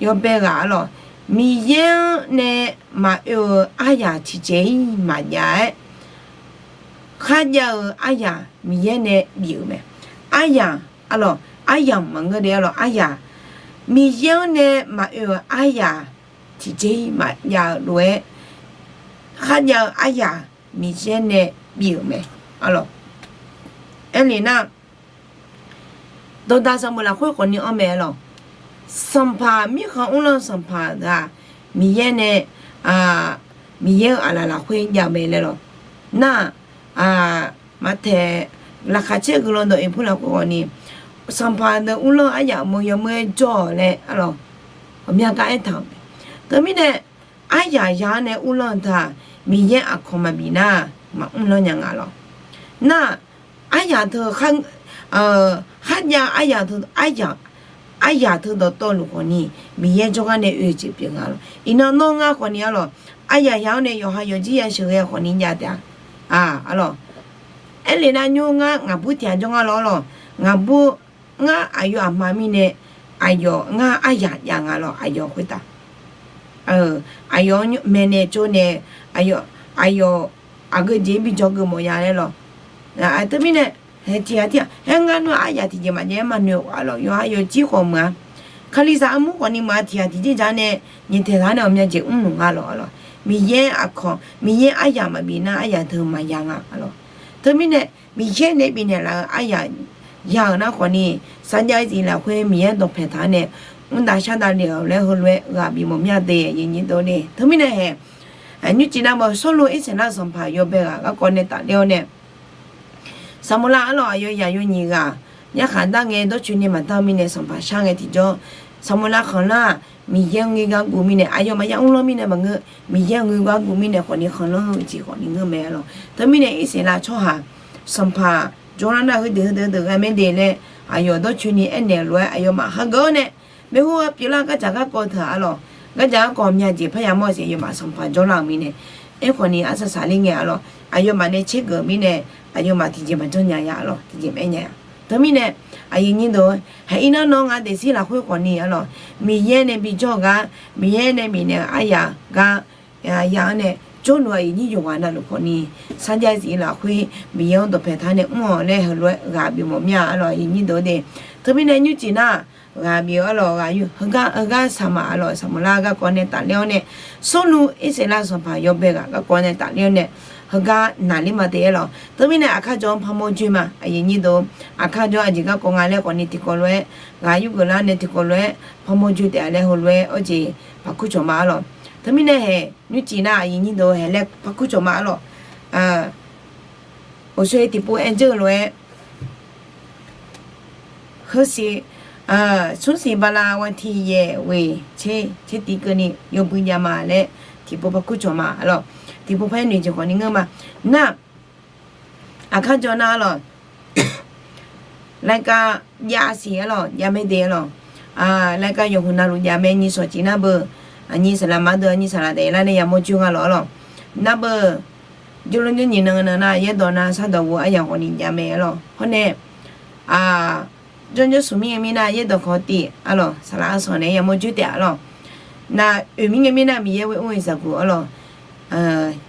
yawbae ghaq arlawq, Miqyaer-anr nae maqoe-euq aryaq tiqjeq-ir maqjav-aer, kharjav-eu aryaq Miqyaer nae bif-euq mae. Aryaq arlawq, aryamq maqngeur de arlawq, aryaq, Miqyaer-anr nae maqoe-euq aryaq tiqjeq-ir maqjav-eu lof-aer, kharjav-eu aryaq Miqyaer nae bif-euq mae arlawq. Aerlef nar, dawqdaq sanqbof lafkhoer khawfni anr mae lawq. Sanqpaq, mirkhanq mrlanr-eu sanqpaq ghaq Miqyaer nae, Miqyaer-euq aqlaf lafkhoer jav mae laer lawq. Nar, maqtaeq, laqkhaq caer guiqlanq dawq-iq pur lafkhoer khawfni, sanqpaq deuq mrlanr-eu aryamq yawmuiq-aer jawr-awq laer arlawq, ghawqmya gar aertaq-euq mae. Teumirnae, aryaq ya-anr nae mrlanr-eu taq, Miqyaer aqkawq maqbif nar, maqmrlanr nya nga lawq. Nar, aryaq teu, kharjav aryaq teu, aryaq teu dawqtawvluf khawfni, Miqyaer jawrgar nae oe-eu jeq pyeuf nga lawq. Iqnan nawr ngar khawfni arlawq, aryaq ya-anr nae yawqha yawqjir ya sheuqghae khawfni jav taef-a. Arlawq, aerlef nar nymr ngar ngaqbur tiq ghaq jawr ngar lawr lawq. Ngaqbur, ngar aqyawf aqma mirnae, aqyawf ngar aryaq jav nga lawq, aqyawf khoertav. Aqyawf maeqnaeq tsovnaeq, aqyawf aqgeu jeq-ir bi dzawgeuf mawf ya laer lawq. Teumirnae, hae tiq ghaq tiq ghaq, haer ngar nmr-aq aryaq tiqjeq maqjav-aer maqnoeq-a lawq, yawqha yawqjir khawf meuq-a. Kalizaq armur khawfni meuq-a, tiq ghaq tiqjeq ja nae nyiq taeq taq nae ghawqmya jeq mrluf nga lawq arlawq. Miqyaer aqkawq, Miqyaer aryaq maqbif nar aryaq teu maqya nga arlawq. Teumirnae Miqyaer nae bifnaeq laf-eu aryaq ya-euq nar khawfni, sarjax-ir lafkhoer Miqyaer dawqpae taq-anr nae mrdav shar davle-euq laer heulof-aer ghaq bif mawf mya de, aqyuif aqnyir deuq-or de. Teumirnae hae, nymrcif navmaqtser Sawrluv Irsaqleqlav sanqpaq yawbae ghaq garkawv nae tafler-awr nae, Saqmawlav arlawq aqyawf yaq yawnyiq ghaq, yarkhaq dar ngae dawrcoeni maqdar-eu mirnae sanqpaq shar ngae tiqjawr, Saqmawlav khanqlanr-aq Miqyaer-anr ghae gar guv mirnae aqyawfmaf ya mrlanr mirnae maqngeur, Miqyaer-anr ghae gar guv mirnae khawfni khanqlanr-eu jeq khawfni ngeur mae arlawq. Teumirnae Irsaqleqlav tsawrhaq sanqpaq jawrlar nar heudeuq heudeuq heudeuq ghae maer de laer aqyawf dawrcoeni aernaeq-eu lof-aer aqyawfmaf hageuf-awr nae, maeqhu-eu pyeuflar gardzaq garkawv teu-aq arlawq, gardzaq garkawv myav jeq parya mawr-eu siq aqyawfmaf sanqpaq jawrlar-euq mirnae, aerkhawfni arsaq saqler ngae arlawq aqyawfmaf nae tsergeuf mirnae, aqyawfmaf tiqjeq maqjanr nya ya arlawq, tiqjeq maqaer nya ya. Teumirnae aqyuif aqnyir deuq-or, haeq ir nar nawr nga daefzir lafkhoer khawfni arlawq, Miqyaer nae bijawr-eu gar, Miqyaer nae bifnaeq-eu aryaq gar ya-anr nae jawrluf aqyuif aqnyir yawqghaq navluf khawfni, sarjax-ir lafkhoer Miqyaer-anr dawqpae taq-anr nae mr-awq laer heulof-aer ghaq bif mawf mya arlawq, aqyuif aqnyir deuq-or de. Teumirnae nymrcif nar ghaq bif-eu arlawq, ghaq yur heugar heugar saqmaf arlawq, Saqmawlav garkawv nae tafler-awr nae, Sawrluv Irsaqleqlav sanqpaq yawbae ghaq garkawv nae tafler-awr nae, heugar naqler ma de arlawq. Teumirnae Aqkar jawr-anr parmawr joer ma, aqyuif aqnyir deuq-or, Aqkar jawr aqjeq garkawv nga laer khawfni tiqkawv lof-aer, ghaq yurgeuf lar nae tiqkawv lof-aer parmawr joer taef-a laer heulof-aer awr jeq paq kur cawq ma arlawq. Teumirnae haeq nymrcif nar aqyuif aqnyir deuq haeq laer paq kur cawq ma arlawq. Uqshoe tiqpov aer dzeur-eu lof-aer, heusiq, smrsiq bala wa tiq yaeq ghoeq tser tser tiq keuvni yawbui jav ma laer tiqpov paq kur cawq ma arlawq. Tiqpov par-aer noeq jeq khawfni ngeur ma. Nar Aqkar jawr nar arlawq, laika jav siq arlawq, jav mae de arlawq. Laika yawqhuiq navluf jav mae, nyi shawq cif nar beu, aqnyir saqlaq ma deuq, aqnyir saqlaq daef lar nae yamawr joer nga lawq arlawq. Nar beu, jawrlor jawrnyiq nan nan nar yaerdawq nar shardawq ghof aryaq khawfni jav mae arlawq. Hawr nae, jawrjawr smq mir ngae mir nar yaerdawq khawf tiv arlawq, saqlaq arsanq nae yamawr joer taef arlawq. Nav oeq mir ngae mir nar Miqyaer ghoe mr-eu zaqguq arlawq,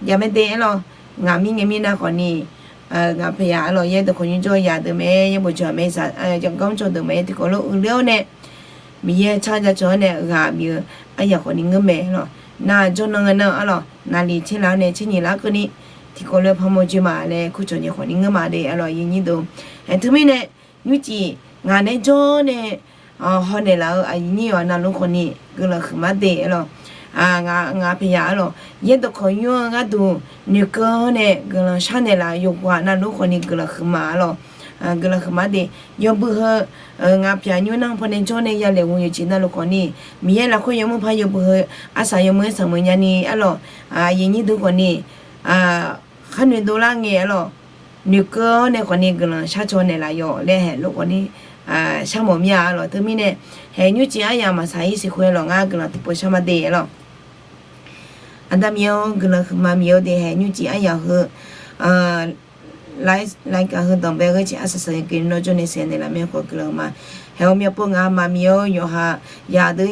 jav mae de arlawq. Ngaq mir ngae mir nar khawfni, ngaq paqyaq arlawq, yaerdawq khawf nymr jawr yaq deuq mae, yaerbof jawq mae, zaq, jaqganr cawv deuq mae, tiqkawv lof uiqler-awr nae, Miqyaer car jacawv-awr nae ghaq bif-eu aryaq khawfni ngeur mae arlawq. Nav jawrnan ngae nar arlawq, naqliq tser laf-awr nae tser nyiq laf keuvni tiqkawv lof-aer parmawr joer ma laer kurcawq jeq khawfni ngeur ma de arlawq, aqyuif aqnyir deuq. Ae teumirnae nymrcif ngaq nae jawr nae hawnaeq laf-eu aqyuif aqnyir yawqha navluf khawfni guiqlanq huiqma de arlawq. Ngaq paqyaq arlawq, yaerdawq khawf nymr-eu gharduq noeqkeuv-awr nae guiqlanq sharnaeq laf-eu yawqghaq navluf khawfni guiqlanq huiqma arlawq. Guiqlanq huiqma de, yawbui heu, ngaq paqyaq nymr nar pawnae jawr nae yalaeq ghov yawqjeq navluf khawfni, Miqyaer lafkhoer yawmuiq par yawbui heu arsaq yawmuiq-aer sanqmeuq nyani arlawq, aqyuif aqnyir deuq khawfni, khar noeqdov lar ngae arlawq, noeqkeuv-awr nae khawfni guiqlanq sharcaw naeqlaf yawq laer haeq lof khawfni, sharmawf mir-a arlawq. Teumirnae haeq nymrcif aryaq maqsaq-ir siq khoer lawq, ngar guiqlanq tiqpov shar ma de arlawq. Aqda Miqyaer-or, guiqlanq huiqma Miqyaer-or de, haeq nymrcif aryaq heu laer, laer gaq heu danqbae gheurciq arsaq saqngae keuvni nawr jawr nae saeqnaeq laf mae khawf guiqlanq huiqma. Haeq-awr myavpov ngaq-euq ma Miqyaer-or, yawqha yaq deuq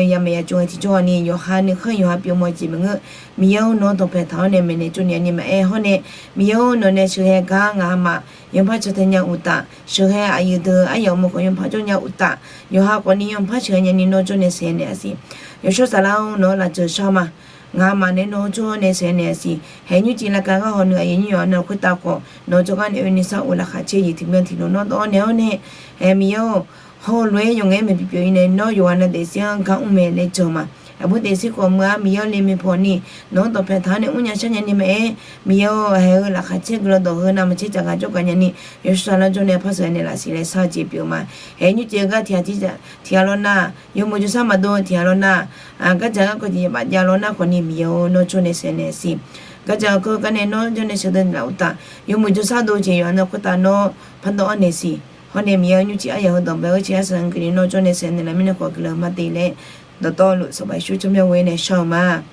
yamq yaq jov-aer tiqjawr ghaq ni yawqha nuikhanr yawqha pyeuf mawf-eu jeq maqngeur. Miqyaer-or, nawr dawqpae taq-awr nae maeqnaeq tsovnaeq ni maqaer hawr nae, Miqyaer-or, nawq nae sheuqghae gar ngaq-euq ma yawpar caw tae nya uqtaf, sheuqghae aqyuif deuq aryamq meuq khawf yawpar jawr nya uqtaf, yawqha khawfni yawpar sheuqghae nyani nawr jawr nae saeqnaeq-a siq. Yawshawr Saflar-or, nawq-anr lafjeuq shar ma. Ngaq-euq ma nae nawr jawr nae saeqnaeq-a siq. Haeq nymrcif lavkav gar haw nui aqyuif aqnyir yawqha navluf khoertav khawf nawq jawrgar nae oe ni sar-euq laqkhaq caer jeq tiqbyan tiqlof nawr dawv-awr naeq-awr nae, haeq Miqyaer-or, hawlof-aer yawqngaer maeq pyeuf-ir nae nawr yawqghaq na daefzir-anr gar mr mae laer jan ma. Aqbur daefzir khawf meuq-a Miqyaer-or, le maeq paw ni nawq-anr dawqpae taq-awr nae mrnya sharnya ni maqaer, Miqyaer-or, haeq-eu laqkhaq caer guiqlanq dawq heu navmaqtser tsafgaq jawrgaq nyani yawshawr Saflar jawr nae par sheuqghae naeqlaf siq laer shar-eu jeq pyeuf ma. Haeq nymrcif-eu gar tiq ghaq tiq ghaq tiq ghaq lawr nar, yawmuiq jawrshar maqdov tiq ghaq lawr nar, gardzaq garkawv jeq yabaf jav lawr nar khawfni Miqyaer-or, nawr jawr nae saeqnaeq-a siq. Gardzaq garkawv gar nae nawr jawr nae sheuqghae naeqlaf uqtaf, yawmuiq jawrshar dov jeq yawqha navluf khoertav nawr pardawv-awr naeq siq. Hawr nae Miqyaer-or, nymrcif aryaq heu danqbae gheurciq arsaq saqngae keuvni nawr jawr nae saeqnaeq laf mirnae khawf guiqlanq huiqma de laer dawqtawvluf Sanqpaq Yeqsur tsawrmyanr ghoer nae shar-eu ma.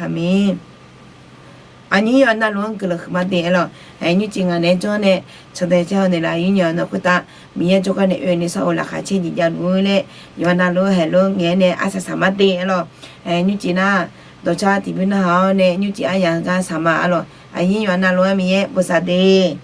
Aqmeq. Aqnyir yawqha navluf-anr guiqlanq huiqma de arlawq. Haeq nymrcif ngaq naeq-aer jawr nae cawqdaeq jar-eu naeqlaf aqyuif aqnyir yawqha navluf khoertav Miqyaer jawrgar nae oe ni sar-euq laqkhaq caer jeq javluf-eu laer yawqha navluf-anr haeq lof ngaeq-aer nae arsaq saqma de arlawq. Haeq nymrcif nar dawqcar tiqbymr narhaq-awr nae nymrcif aryaq heugar saqma arlawq. Aqnyir yawqha navluf-anr Miqyaer bosav de.